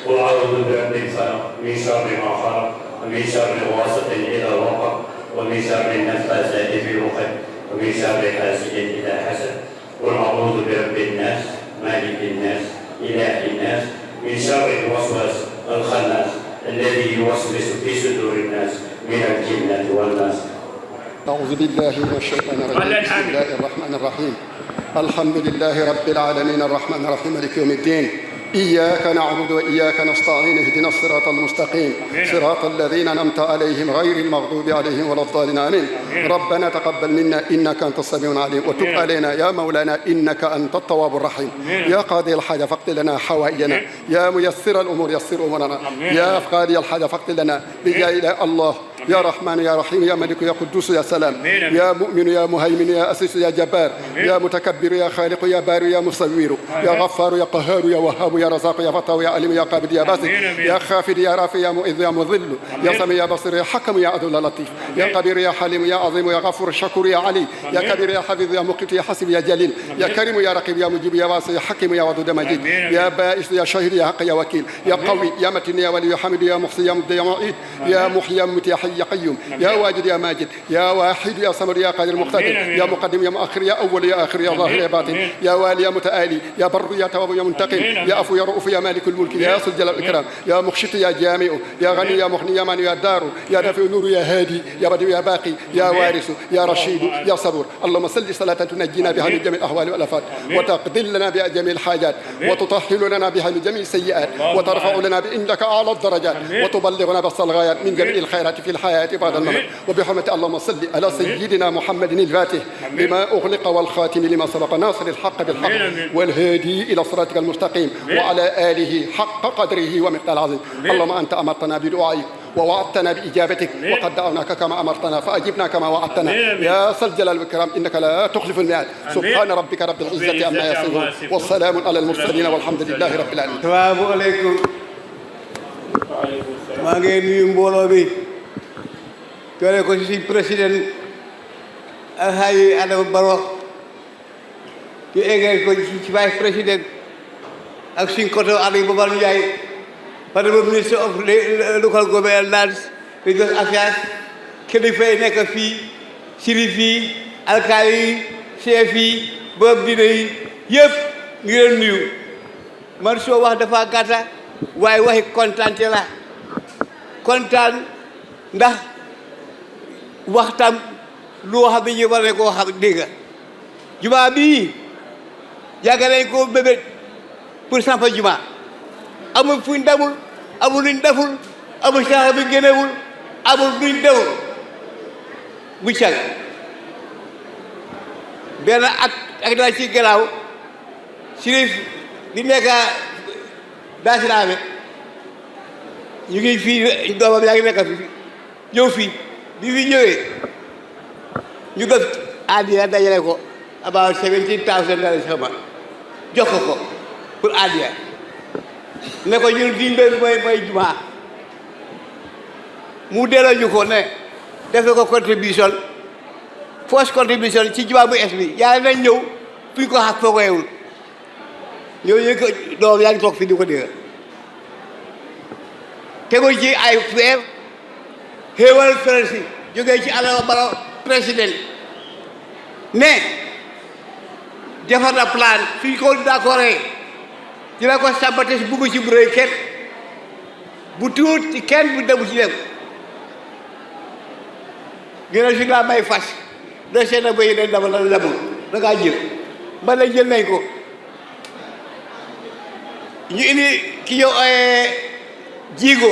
قل أعوذ برب الفلق من شر ما خلق ومن شر غاسق إذا وقب ومن شر النفاثات في العقد ومن شر حاسد إذا حسد. قل أعوذ برب الناس مالك الناس إله الناس من شر الوسواس الخناس الذي يوسوس في صدور الناس من الجنة والناس. أعوذ بالله من الشيطان الرجيم. بسم الله الرحمن الرحيم. الحمد لله رب العالمين الرحمن الرحيم مالك يوم الدين. إياك نعبد وإياك نستعين اهدنا الصراط المستقيم صراط الذين أنعمت عليهم غير المغضوب عليهم ولا الضالين آمين. ربنا تقبل منا إنك أنت السميع العليم وتب علينا يا مولانا إنك أنت التواب الرحيم. يا قاضي الحاجة فاقض لنا حوائجنا يا ميسر الأمور يسر أمورنا يا قاضي الحاجة فاقض لنا بجاه الله يا رحمن يا رحيم يا ملك يا قدوس يا سلام يا مؤمن يا مهيمن يا أسيس يا جبار يا متكبر يا خالق يا باري يا مصور يا غفار يا قهار يا وهاب يا رزاق يا فتاح يا عليم يا قابض يا باسط يا خافض يا رافع يا مؤذ يا مذل يا سميع يا بصير يا حكم يا عدل لطيف يا كبير يا حليم يا عظيم يا غفور شكور يا علي يا كبير يا حفيظ يا مقيت يا حسيب يا جليل يا كريم يا رقيب يا مجيب يا واسع يا حكيم يا ودود مجيد يا بائس يا شهيد يا حق يا وكيل يا قوي يا متين يا ولي يا حميد يا محسن يا مبدع يا معيد يا محيي يا مميت يا حي يا قيوم يا واجد يا ماجد يا واحد يا صمد يا قادر مقتدر يا مقدم يا مؤخر يا اول يا اخر يا ظاهر يا باطن يا والي يا متآلي يا بر يا تواب يا منتقم يا عفو يا رؤوف يا مالك الملك يا ذو الجلال والإكرام يا مخشت يا جامع يا غني يا مغني يا مانع يا دار يا دافع النور يا هادي يا بديع يا باقي يا وارث يا رشيد يا صبور. اللهم صل صلاة تنجينا بها من جميع الأهوال والآفات وتقضي لنا بها جميع الحاجات وتطهر لنا بها من جميع السيئات وترفع لنا بإنك أعلى الدرجات وتبلغنا بس الغايات من جميع الخيرات في الحياة بعد الممات. وبحرمة اللهم صل على سيدنا محمد الفاتح لما أغلق والخاتم لما سبق ناصر الحق بالحق والهادي إلى صراطك المستقيم وعلى آله حق قدره ومقدار العظيم. اللهم أنت أمرتنا بدعائك ووعدتنا بإجابتك وقد دعوناك كما أمرتنا فأجبنا كما وعدتنا يا ذا الجلال والإكرام إنك لا تخلف الميعاد. سبحان ربك رب العزة عما يصفون والسلام على المرسلين والحمد لله رب العالمين. السلام عليكم. maa ngi nuyu mbooloo bi doole ko ci président Alhaji Adama Barrow ñu eggee ko ci vice président ak suñ côté Aliou Babar Ndiaye Madame Minister of Local Government Lands Religious Affairs kilifa yi nekk fii sirif yi alkaali yi chef yi boobu dina yi yëpp ngi leen nuyu man soo wax dafa gàtta waaye waxi kontaante la kontaan ndax waxtam lu xam ne ñu war ne koo xam dégg nga jumaa bii yàgg nañ ko bébét pour sampa jumaa amul fuñ demul amul luñ deful amul sax bi génnewul amul luñ dewul bu cag benn ak dara ci gannaaw sirif di nekk daasiraame ñu ngi fii doomam yaa ngi nekk fi ñëw fii bi fi ñëwee ñu def adiya dajale ko about $17,000 xama jox ko pour adiya ne ko ñun diñ leen mooy jumaa mu delloo ñu ko ne defe ko contribution first contribution ci jumaa bu es bi yàlla nañ ñëw fuñ ko xaq foogoyewul ñëw ñu ko doom yaa ngi toog fii di ko dégg tego ci ay feer xéewal fersi jógee ci Adama Barrow président ne defar na plan suñ ko d'accord dina ko saboté si bugg ci bu rëy kenn bu tuut ci kenn bu dem ci dem gëna si laa may fas de seena bay ne dama la demul da ngaa jël man la jël nañ ko ñu indi ki ñëw jigo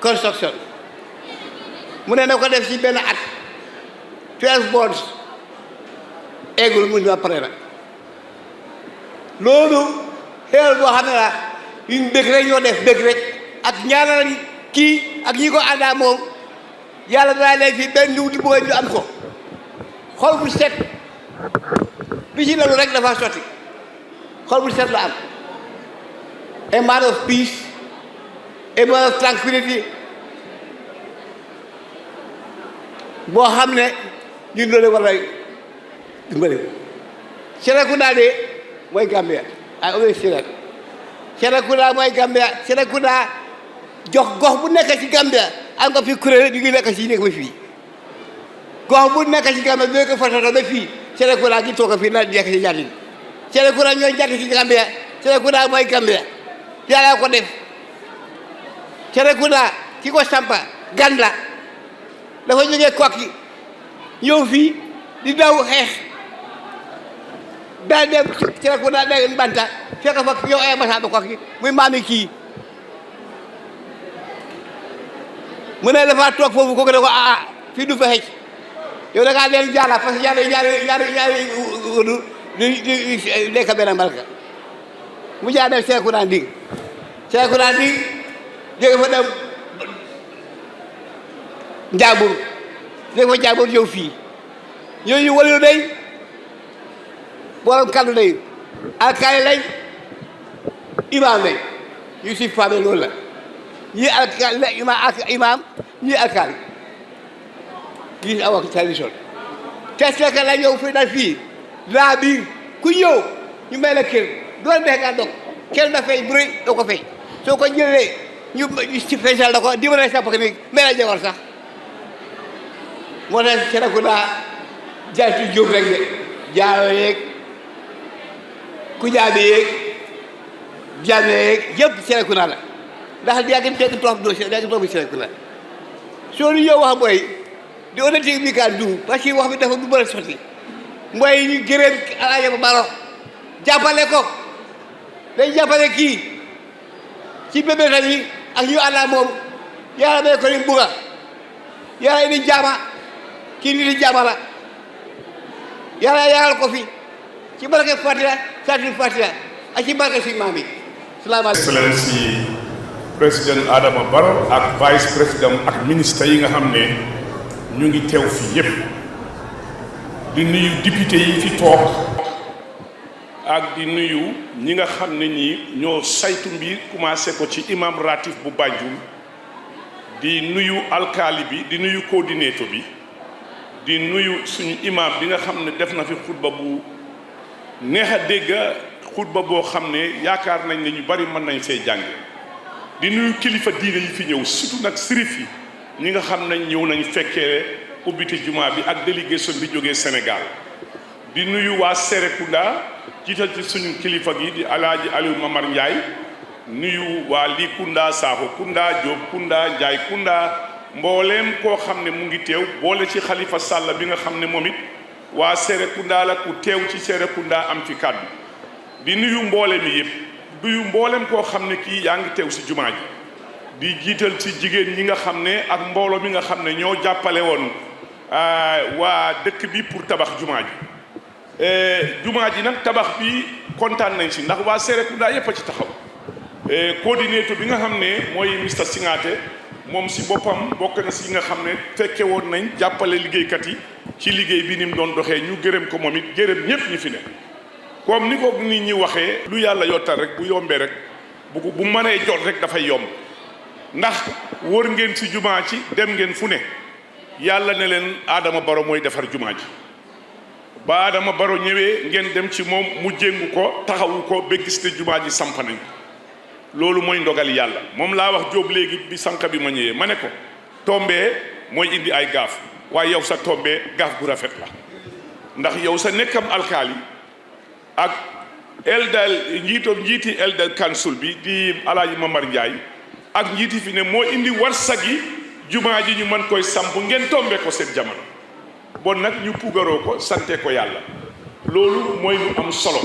construction mu ne na ko def ci benn at 12 months eggul mu ne pare na loolu xéewal boo xam ne la ñu bëgg rek ñoo def bëgg rek ak ñaanal kii ak ñi ko àndaa moom yàlla daa leen fi benn ndiw di bëgg ñu am ko xol bu set bi ci lalu rek dafa sotti xol bu set la am a man of peace a man of tranquility boo xam ne ñun loolu war a dimbali Seerekunda de mooy Gambia ay always say that Seerekunda mooy Gambia Seerekunda jox gox bu nekk ci Gambia am nga fi kuréel ñu ngi nekk ci nekk ba fii gox bu nekk ci Gambia bi ko fototo ba fii Seerekunda gi toog fii na nekk ci jàll Seerekunda ñooy jàll ci Gambia Seerekunda mooy Gambia yàlla ko def Seerekunda ki ko sampa gan la dafa jógee Kokki ñëw fii di daw xeex daal dem Seerekunda dégg Banta fekk fa yow ay Masamba Kokki muy maami kii mu ne dafa toog foofu kooku ne ko fii du fa xëcc yow da ngaa leen jaala parce que ñaari wudu di lekk benn mbalka mu jaa dem Seerekunda ndig jóge fa dem Njaambur jóge fa Njaambur ñëw fii ñooñu waliyu day borom kaddu day alkaali lañ imaam lañ yu si faame loolu la ñii alkaali la imaam ñii alkaali gis awa tradition test ka la ñëw fii dal fii laa biir ku ñëw ñu may la kër doon dex nga dog kër da fay bëri doo ko fay soo ko jëlee ñu ci spécial da ko dimbale sa parce que may la jabar sax moo tax Seerekunda jaaytu jóob rek de jaaro yeeg ku jaabi yeeg jaame yeeg yëpp Seerekunda la ndax yaa ngi dégg toog doo yaa ngi toog bi Seerekunda soo ñu ñëw wax mooy di honnêteté bi kaa du parce que wax bi dafa du bëri sotti mooy ñu gërëm Alaaji Barrow jàppale ko day jàppale kii ci bébéta yi ak ñu àndaa moom yàlla may ko ni bugga yàlla indi jaama kii nit di jaama la yàlla yaaral ko fi ci barke Fatiha sati Fatiha ak ci barke si maam yi salaamaaleykum. Excellency président Adama Barrow ak vice président ak ministre yi nga xam ne ñu ngi teew fii yépp di nuyu député yi fi toog ak di nuyu ñi nga xam ne ñi ñoo saytu mbir commencé ko ci imam ratif bu Banjul di nuyu alkaali bi di nuyu coordinateur bi di nuyu suñu imam bi nga xam ne def na fi xutba bu neex a dégg xutba boo xam ne yaakaar nañ ne ñu bari mën nañ see jànge di nuyu kilifa diine yi fi ñëw surtout nag sirif yi ñi nga xam nañ ñëw nañ fekkee ubbite jumaa bi ak délégation bi jógee Sénégal di nuyu waa Seerekunda jiital ci suñu kilifa gi di Alaaji Aliou Mamar Ndiaye nuyu waa lii Kunda Sakho Kunda Diop Kunda Ndiaye Kunda mbooleem koo xam ne mu ngi teew boole ci Xalifa Sall bi nga xam ne moom it waa Seerekunda la ku teew ci Seerekunda am ci kàddu di nuyu mboole mi yëpp nuyu mboolem koo xam ne kii yaa ngi teew si jumaa ji di jiital ci jigéen ñi nga xam ne ak mbooloo mi nga xam ne ñoo jàppale woon waa dëkk bi pour tabax jumaa ji nag tabax bi kontaan nañ si ndax waa Seerekunda yëpp a ci taxaw coordinateur bi nga xam ne mooy Mr Singate moom si boppam bokk na si nga xam ne fekke woon nañ jàppale liggéeykat yi ci liggéey bi ni mu doon doxee ñu gërëm ko moom it gërëm ñëpp ñu fi ne comme ni ko nit ñi waxee lu yàlla yottal rek bu yombee rek bu mënee jot rek dafay yomb ndax wër ngeen si jumaa ci dem ngeen fu ne yàlla ne leen Adama Barrow mooy defar jumaa ji ba Adama Barrow ñëwee ngeen dem ci moom mu jéngu ko taxawu ko ba gis ne jumaa ji samp nañ loolu mooy ndogal yàlla moom laa wax Jóob léegi bi sànq bi ma ñëwee ma ne ko tombee mooy indi ay gaaf waaye yow sa tombee gaaf bu rafet la ndax yow sa nekkam alkaali ak njiiti eldal council bi di Alaaji Mamar Ndiaye ak njiiti fi ne moo indi warsagi jumaa ji ñu mën koy samp ngeen tombe ko seen jamono bon nag ñu puugaroo ko sante ko yàlla loolu mooy lu am solo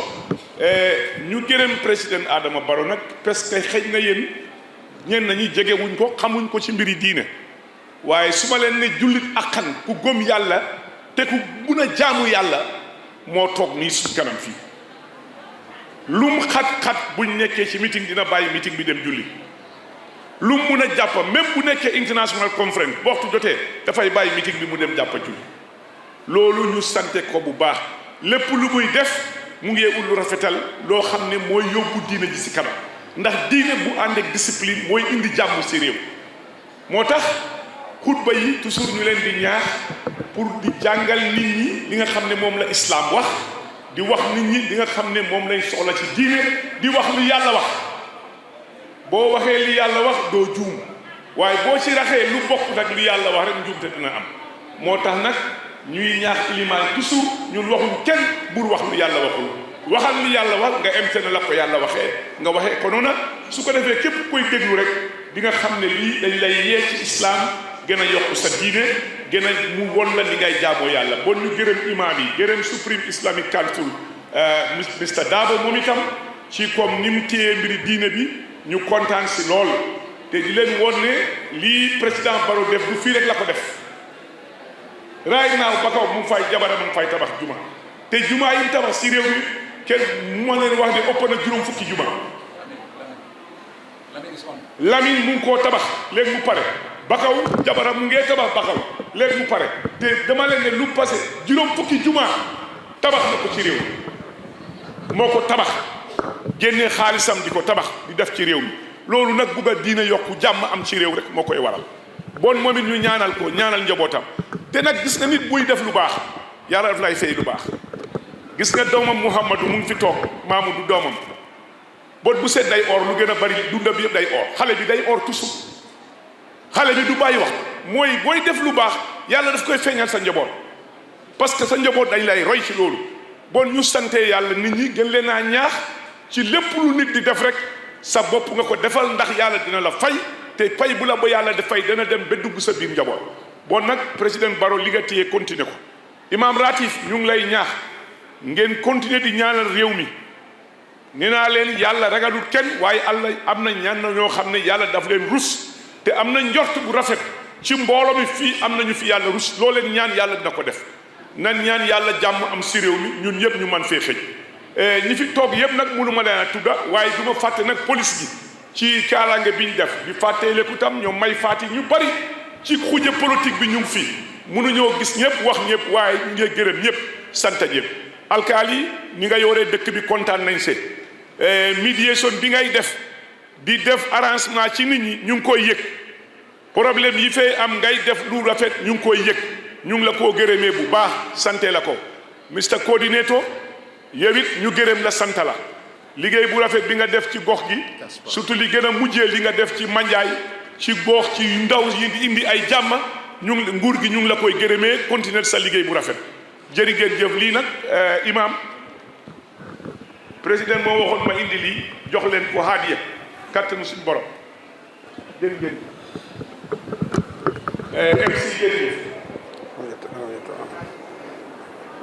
ñu gërëm président Adama Barrow nag parce que xëj na yéen ñenn ñi jegewuñ ko xamuñ ko ci mbiri diine waaye su ma leen ne jullit akkan ku gëm yàlla te ku mun a jaamu yàlla moo toog nii suñ kanam fii lum xat-xat buñ nekkee ci meeting dina bàyyi meeting bi dem julli lum mun a jàpp même bu nekkee international conference bu waxtu jotee dafay bàyyi meeting bi mu dem jàppa julli loolu ñu sante ko bu baax lépp lu muy def mu ngi ut lu rafetal loo xam ne mooy yóbbu diine ji si kanam ndax diine bu ànd ak discipline mooy indi jàmm si réew moo tax xutba yi toujours ñu leen di ñaax pour di jàngal nit ñi li nga xam ne moom la islam wax di wax nit ñi li nga xam ne moom lañ soxla ci diine di wax lu yàlla wax boo waxee li yàlla wax doo juum waaye boo ci raxee lu bokk nag li yàlla wax rek njuumte dina am moo tax nag ñuy ñaax ilimaan toujours ñun waxuñ kenn bur wax lu yàlla waxul waxal li yàlla wax nga emte na la ko yàlla waxee nga waxee ko noona su ko defee képp koy déglu rek di nga xam ne lii dañ lay yee ci islam gën a yokk sa diine gën a mu won la li ngay jaamoo yàlla bon ñu gërëm imaam yi gërëm Supreme Islamic Council Mr Dabo moom itam ci comme ni mu téyee mbiri diine bi ñu kontaan si lool te di leen woon ne lii président Barrow def du fii rek la ko def right now ba kaw mu ngi fay jabara mu ngi fay tabax juma te juma yi tabax si réew mi kenn moo leen wax ne ëpp na juróom fukki juma Lamine mu ngi koo tabax léegi mu pare Bakaw jabara mu ngee tabax Bakaw léegi mu pare te dama leen ne lu passé juróom fukki juma tabax na ko ci réew mi moo ko tabax génnee xaalisam di ko tabax di def ci réew mi loolu nag bugg a diine yokku jàmm am ci réew rek moo koy waral bon moom it ñu ñaanal ko ñaanal njabootam te nag gis nga nit buy def lu baax yàlla daf lay fay lu baax gis nga doomam Muhammadu mu ngi fi toog Mamadou doomam bot bu set day or lu gën a bari dunda bi yëpp day or xale bi day or toujours xale bi du bàyyi wax mooy booy def lu baax yàlla daf koy feeñal sa njaboot parce que sa njaboot dañ lay roy ci loolu bon ñu sante yàlla nit ñi gën leen a ñaax ci lépp lu nit di def rek sa bopp nga ko defal ndax yàlla dina la fay te fay bu la ba yàlla dafay dana dem ba dugg sa biir njaboot bon nag président Barrow li nga téye continuer ko imam Ratif ñu ngi lay ñaax ngeen continuer di ñaanal réew mi nee naa leen yàlla ragalul kenn waaye Allah am na ñaan na ñoo xam ne yàlla daf leen rus te am na njort bu rafet ci mbooloo mi fii am nañu fi yàlla rus loo leen ñaan yàlla dina ko def nan ñaan yàlla jàmm am si réew mi ñun yëpp ñu man fee xëj ñi fi toog yëpp nag mënu ma leen a tudda waaye du ma fàtte nag police gi ci kaaraange bi ñu def di fàttee lépp tam ñoom may fàtti ñu bari ci xuje politique bi ñu ngi fii mënuñoo gis ñëpp wax ñëpp waaye ñu ngi gërëm ñëpp sant ñëpp alkaali ni nga yoree dëkk bi kontaan nañ see médiation bi ngay def di def arrangement ci nit ñi ñu ngi koy yëg problème yi fay am ngay def lu rafet ñu ngi koy yëg ñu ngi la koo gërëmee bu baax sante la ko Mr Coordinator yow it ñu gërëm la sant la liggéey bu rafet bi nga def ci gox gi surtout li gën a mujjee li nga def ci manjaay ci gox ci ndaw yi di indi ay jàmm ñu ngi nguur gi ñu ngi la koy gërëmee continuer sa liggéey bu rafet jërë ngeen jëf lii nag imam président moo waxoon ma indi lii jox leen ko haadiya kattanu suñu borom jërë ngeen MC jërëjëf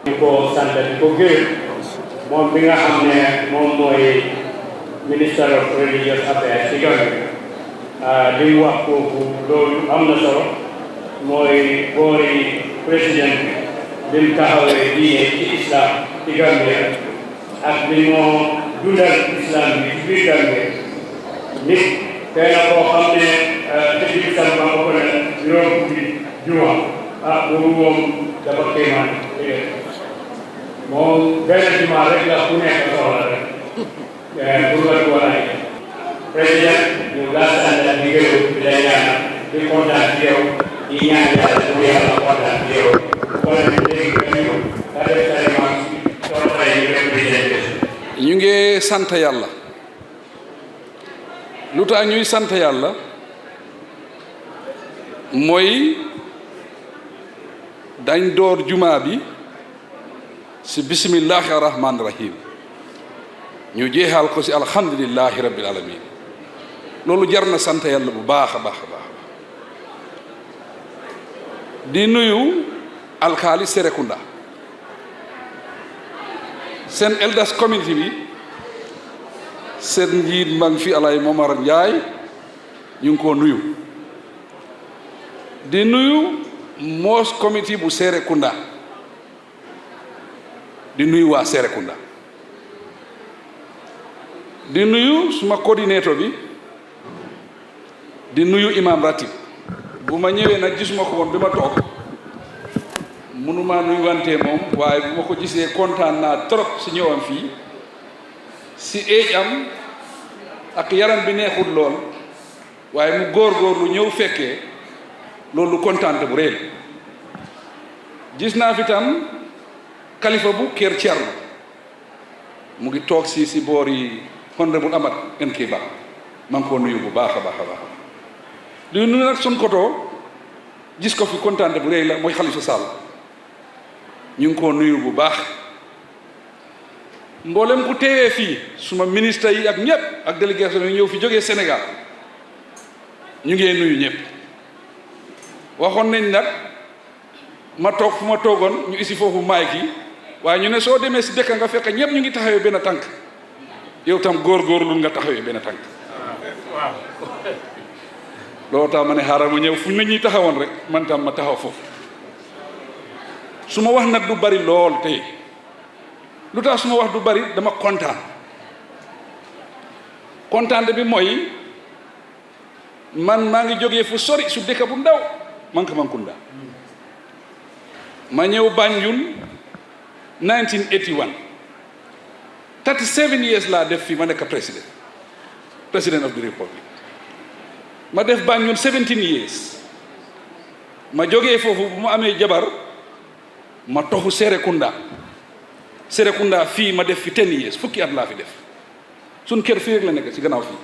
di ko sant di ko gërëm moom bi nga xam ne moom mooy minister of religious affairs ci Gambie li mu wax foofu loolu am na solo mooy boori président bi mu taxawee diine ci islam ci Gambie ak li moo dundal islam bi ci biir Gambie nit tey na koo xam ne te biir sama ba ko ne juróom fukki juma boobu moom dafa kéemaan moom benn juma rek la ku nekk soxla rek pour nga ko ay président ñu gàttal la di gërëm di la ñaan di kontaan ci yow di ñaan yàlla pour yàlla kontaan ci yow kon léegi ñu ka def sa remarque soxla yi représenté ñu ngi sant yàlla lu tax ñuy sant yàlla mooy dañ door jumaa bi si bismillahi rahmaani rahim ñu jeexal ko si alhamdulillahi rabbil alamin loolu jar na sant yàlla bu baax a baax a baax di nuyu alkaali Seerekunda seen elders community bi seen njiit mag fi alay Momar Njaay ñu ngi ko nuyu di nuyu Mosque committee bu Seerekunda di nuyu waa Seerekunda di nuyu suma coordinateur bi di nuyu imam ratib bu ma ñëwee nag gisuma ko woon bi ma toog mënuma nuyu wante moom waaye bu ma ko gisee kontaan naa trop si ñëwam fii si éej am ak yaram bi neexul lool waaye mu góor-góorlu ñëw fekkee loolu kontaante bu réy gis naa fi tam kalifa bu Kër Thierno mu ngi toog si boor yi honorable Amat NK Ba maa ngi ko nuyu bu baax a baax a baax li nuyu nag sun koto gis ko fi kontaante bu réy la mooy Xalifa Sall ñu ngi ko nuyu bu baax mboolem ku teewee fii suma ministre yi ak ñëpp ak délégation yi ñëw fi jógee Sénégal ñu ngee nuyu ñëpp waxoon nañ nag ma toog fu ma toogoon ñu isi foofu maay gi waaye ñu ne soo demee si dëkk nga fekk ñëpp ñu ngi taxawee benn tànk yow tam góor-góorlu nga taxawee benn tànk loolu tax ma ne xaaral ma ñëw fu nit ñi taxawoon rek man tam ma taxaw foofu su ma wax nag du bari lool tey lu tax su ma wax du bari dama kontaan bi mooy man maa ngi jógee fu sori su dëkk bu ndaw Mankamankounda ma ñëw Banjul 1981 37 years laa def fii ma nekk président of the republic ma def Banjul 17 years ma jógee foofu bu ma amee jabar ma toxu Seerekunda fii ma def fi 10 years fukki at laa fi def suñ kër fii rek la nekk ci gannaaw fii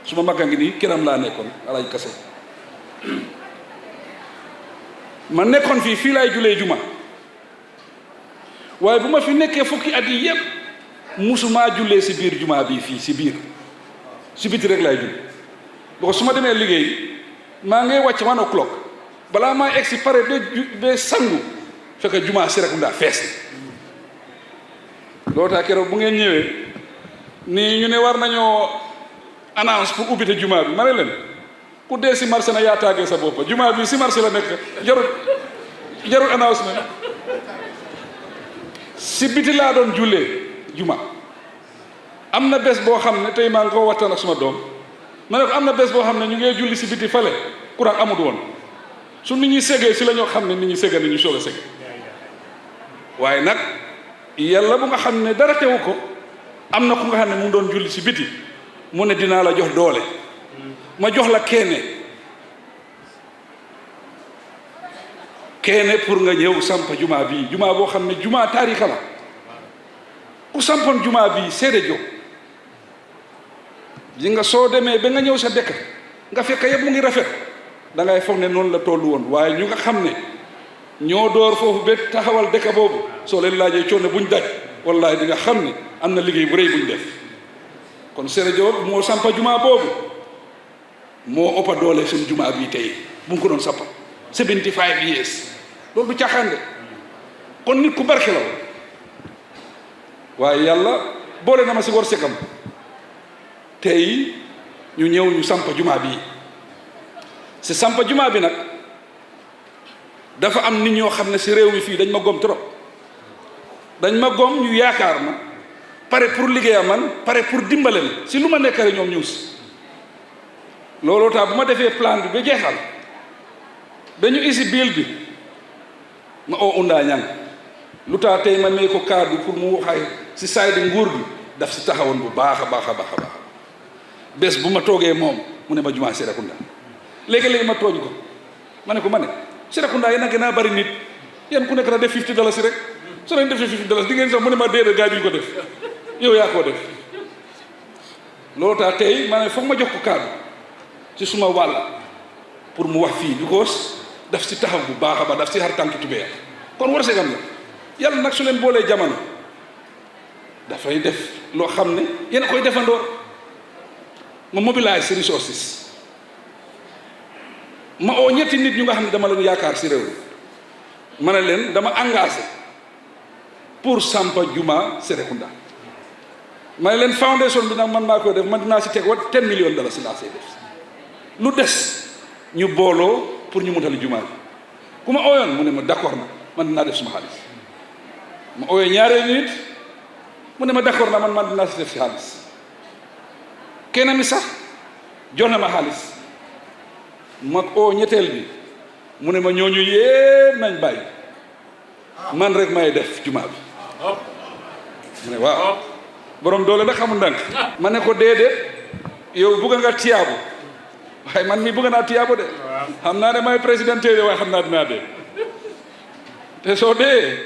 su ma magga ngi nii këram laa nekkoon Alaaji Kase ma nekkoon fii laay julee juma waaye bu ma fi nekkee fukki at yi yëpp musumaa jullee si biir juma bii fii si biti rek laay julli boo su ma demee liggéey maa ngay wàcc 1 o'clock balaa maa egg si pare ba sangu fekk juma Seerekunda fees loolu tax keroog bu ngeen ñëwee nii ñu ne war nañoo annonce pour ubbite juma bi ma ne leen ku dee si marché na yaa tàggee sa bopp juma bi si marché la nekk jarul announcement si biti laa doon jullee juma am na bés boo xam ne tey maa ngi ko waxtaan ak suma doom ma ne ko am na bés boo xam ne ñu ngee julli si biti fale courant amut woon su nit ñi segee si la ñoo xam ne nit ñi sega ni ñu soog a seg waaye nag yàlla bu nga xam ne dara tewu ko am na ku nga xam ne mu doon julli si biti mu ne dinaa la jox doole ma jox la keene pour nga ñëw samp juma bii juma boo xam ne juma taarika la ku sampoon juma bii seede jóg ji nga soo demee ba nga ñëw sa dëkk nga fekk yëpp mu ngi rafet da ngay foog ne noonu la tollu woon waaye ñu nga xam ne ñoo door foofu ba taxawal dëkk boobu soo leen laajee coono buñ daj wallahi di nga xam ne am na liggéey bu rëy buñ def kon Seere Jóob moo sampa juma boobu moo ëppa doole suñ juma bii tey bu nga ko doon sampa 75 years loolu du caaxaan de kon nit ku barke la waaye yàlla boole na ma si war sekam tey ñu ñëw ñu sampa juma bii si sampa juma bi nag dafa am nit ñoo xam ne si réew mi fii dañ ma gom trop dañ ma gom ñu yaakaar ma pare pour liggéeyam man pare pour dimbale ma si lu ma nekk rek ñoom ñëw si looloo tax bu ma defee plan bi ba jeexal dañu isi biil bi ma oo undaa ñang lu tax tey ma may ko kaddu pour mu waxay si saay di nguur bi daf si taxawoon bu baax a baax a baax a baax bés bu ma toogee moom mu ne ma jumaa Seerekunda léegi-léegi ma tooñ ko ma ne ko ma ne Seerekunda yéen a gën a bari nit yéen ku nekk na def $50 rek soo leen defee $50 di ngeen sax mu ne ma déedéet gaa yi duñ ko def yow yaa koo def loolu tax tey ma ne foog ma jox ko kaddu ci suma wàll pour mu wax fii because daf si taxaw bu baax a baax daf si xar tànki tubéya kon war segam la yàlla nag su leen boolee jamono dafay def loo xam ne yéen a koy defandoor ma mobilise resources ma oo ñetti nit ñu nga xam ne dama leen yaakaar si réew ma ne leen dama engagé pour sampa juma Seerekunda ma ne leen foundation bi nag man maa koy def man dinaa si teg $10 million si laa see def lu des ñu booloo pour ñu motali jumaa bi ku ma ooyoon mu ne ma d'accord na man dinaa def suma xaalis ma ooyee ñaareel nit mu ne ma d'accord na man dinaa si def si xaalis kenn mi sax jox na ma xaalis ma oo ñetteel bi mu ne ma ñooñu yépp nañ bàyyi man rek may def jumaa bi mu ne waaw borom doole nag xamul ndànk ma ne ko déedéet yow bugga nga tiyaabu waaye man mi bugga naa tiyaabu de xam naa ne may président de waaye xam naa dinaa dee te soo dee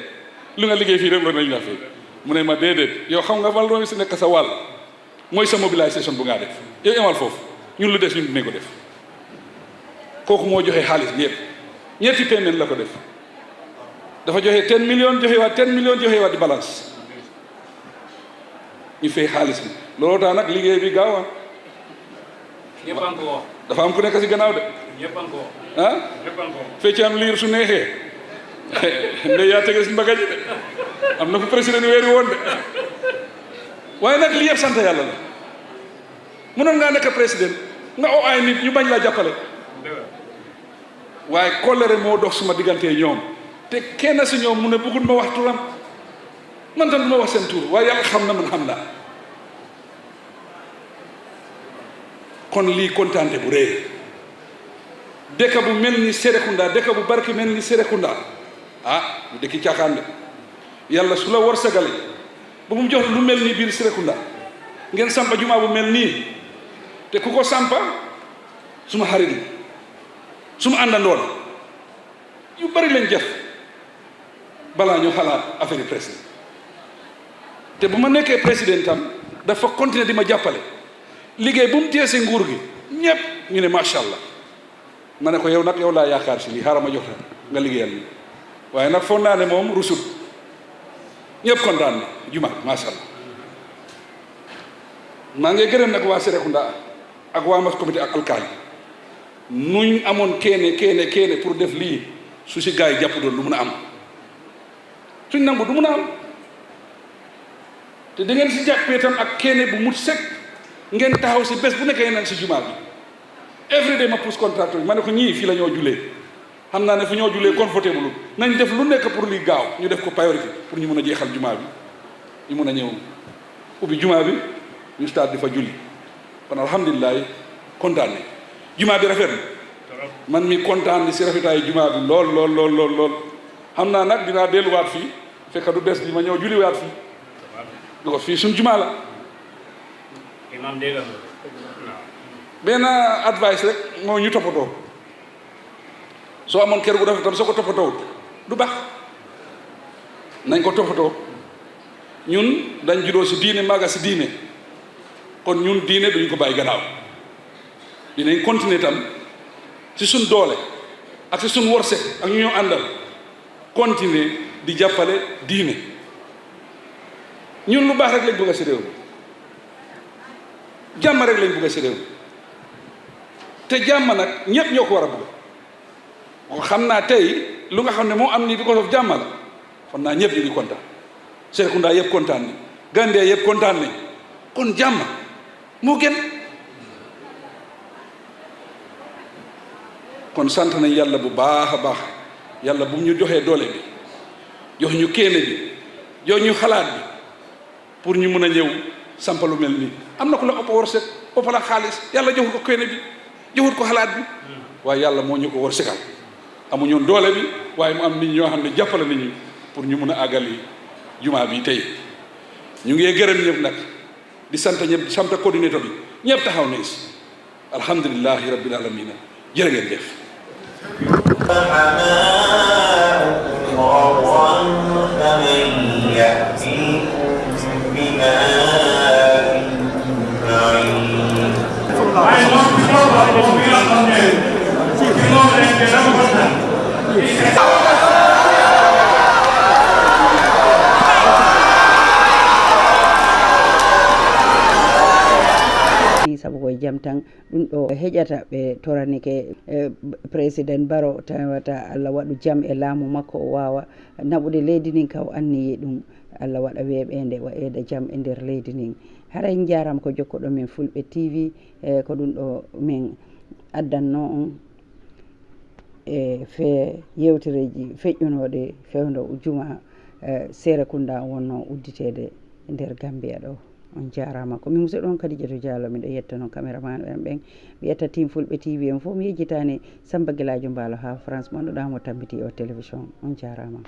lu nga liggéey fii rek loolu nañ la fii mu ne ma déedéet yow xam nga wal romi si nekk sa wàll mooy sa mobilisation bu ngaa def yow emal foofu ñun lu des ñun dinañ ko def kooku moo joxe xaalis bi yëpp ñetti paiement la ko def dafa joxe 10 millions joxe waat 10 millions joxe waat di balance ñu fay xaalis bi looloo tax nag liggéey bi gaaw dafa am ku nekk si gannaaw de ah feccaam liir su neexee ndey yaa tege si mbaga ji de am na fu président weeri woon de waaye nag li yëpp sant yàlla la mënoon ngaa nekk président nga oo ay nit ñu bañ laa jàppale waaye kóllëre moo dox suma diggantee ñoom te kenn si ñoom mu ne bëggul ma wax turam man tam du ma wax seen tur waaye yàlla xam na man xam naa kon lii kontaante bu rëy dëkk bu mel ni Seerekunda dëkk bu barki mel ni Seerekunda ah ñu dëkki caaxaan de yàlla su la war sagale ba mu jox lu mel ni biir Seerekunda ngeen sampa jumaa bu mel nii te ku ko sampa suma xarit la suma àndandoo la yu bari lañ jëf balaa ñu xalaat affaire yi président te bu ma nekkee président tam dafa continuer di ma jàppale liggéey bu mu téye si nguur gi ñëpp ñu ne macha allah ma ne ko yow nag yow laa yaakaar si lii xaaral ma jox la nga liggéeyal li waaye nag foog naa ne moom rusut ñëpp kontaan na juma macha allah maa ngi gërëm nag waa Seerekunda ak waa Mosque comité ak alkaali nuñ amoon keene pour def lii su si gars yi jàpp doon lu mun a am suñ nangu du mun a am te da ngeen si jàppee tam ak keene bu mut sek ngeen taxaw si bés bu nekkee nag si jumaa bi every day ma pousse contracteur bi ma ne ko ñii fii la ñoo julee xam naa ne fu ñoo julee confortable nañ def lu nekk pour li gaaw ñu def ko priorité pour ñu mun a jeexal jumaa bi ñu mun a ñëw ubbi jumaa bi ñu start di fa julli kon alhamdulilah kontaan ne jumaa bi rafet na man mi kontaan ni si rafetaayu jumaa bi lool xam naa nag dinaa delluwaat fii fekk du des bi ma ñëw julliwaat fii because fii suñ jumaa la imam dégg benn advice rek moo ñu toppatoo soo amoon kër gu rafet tam soo ko toppatoo du baax nañ ko toppatoo ñun dañ juddoo si diine maaga si diine kon ñun diine duñ ko bàyyi gannaaw dinañ continuer tam si suñ doole ak si suñ worse ak ñu ñoo àndal continuer di jàppale diine ñun lu baax rek lañ bëgg a si réew jàmm rek lañ bëgg a si réew te jàmm nag ñëpp ñoo ko war a bëgg ko xam naa tey lu nga xam ne moo am nii because of jàmm la xam naa ñëpp ñu ngi kontaan Seerekunda yëpp kontaan nañ Gambia yëpp kontaan nañ kon jàmm moo gën kon sant nañ yàlla bu baax a baax yàlla bu ñu joxee doole bi jox ñu kéene bi jox ñu xalaat bi pour ñu mun a ñëw sampalu mel nii am na ku la ëpp wërsëg ëpp la xaalis yàlla joxut ko kéene bi joxut ko xalaat bi waaye yàlla moo ñu ko wërsëgal amuñu doole bi waaye mu am nit ñoo xam ne jàppale nañu pour ñu mun a àggali jumaa bi tey ñu ngi gërëm ñëpp nag di sant ñëpp di sant coordinateur bi ñëpp taxaw nañ si alhamdulilahi rabbil alamina jërë ngeen jëf sabu koye jaam tan ɗum ɗo heƴata ɓe toranike président Barrow tawata Allah waɗu jaam e laamu makko o wawa naɓude leydi ndin kaw anniyi ɗum Allah waɗa weeɓede waɗede jaam e nder leydi ndin haray jarama ko jokkoɗo men Fulbe TV ko ɗum ɗo min addanno on fe yewtereji feƴƴunoɗe fewdo juma Seerekunda wonno udditede nder Gambia ɗo. On jarama ko mi musidɗo on Kadidiatou Diallo miɗo yetta noon caméraman en ɓen mi yetta team Fulbe TV en fof mi yejjitani Samba Gueladio Mballo ha France mo ɗamo tambiti o télévision on jarama.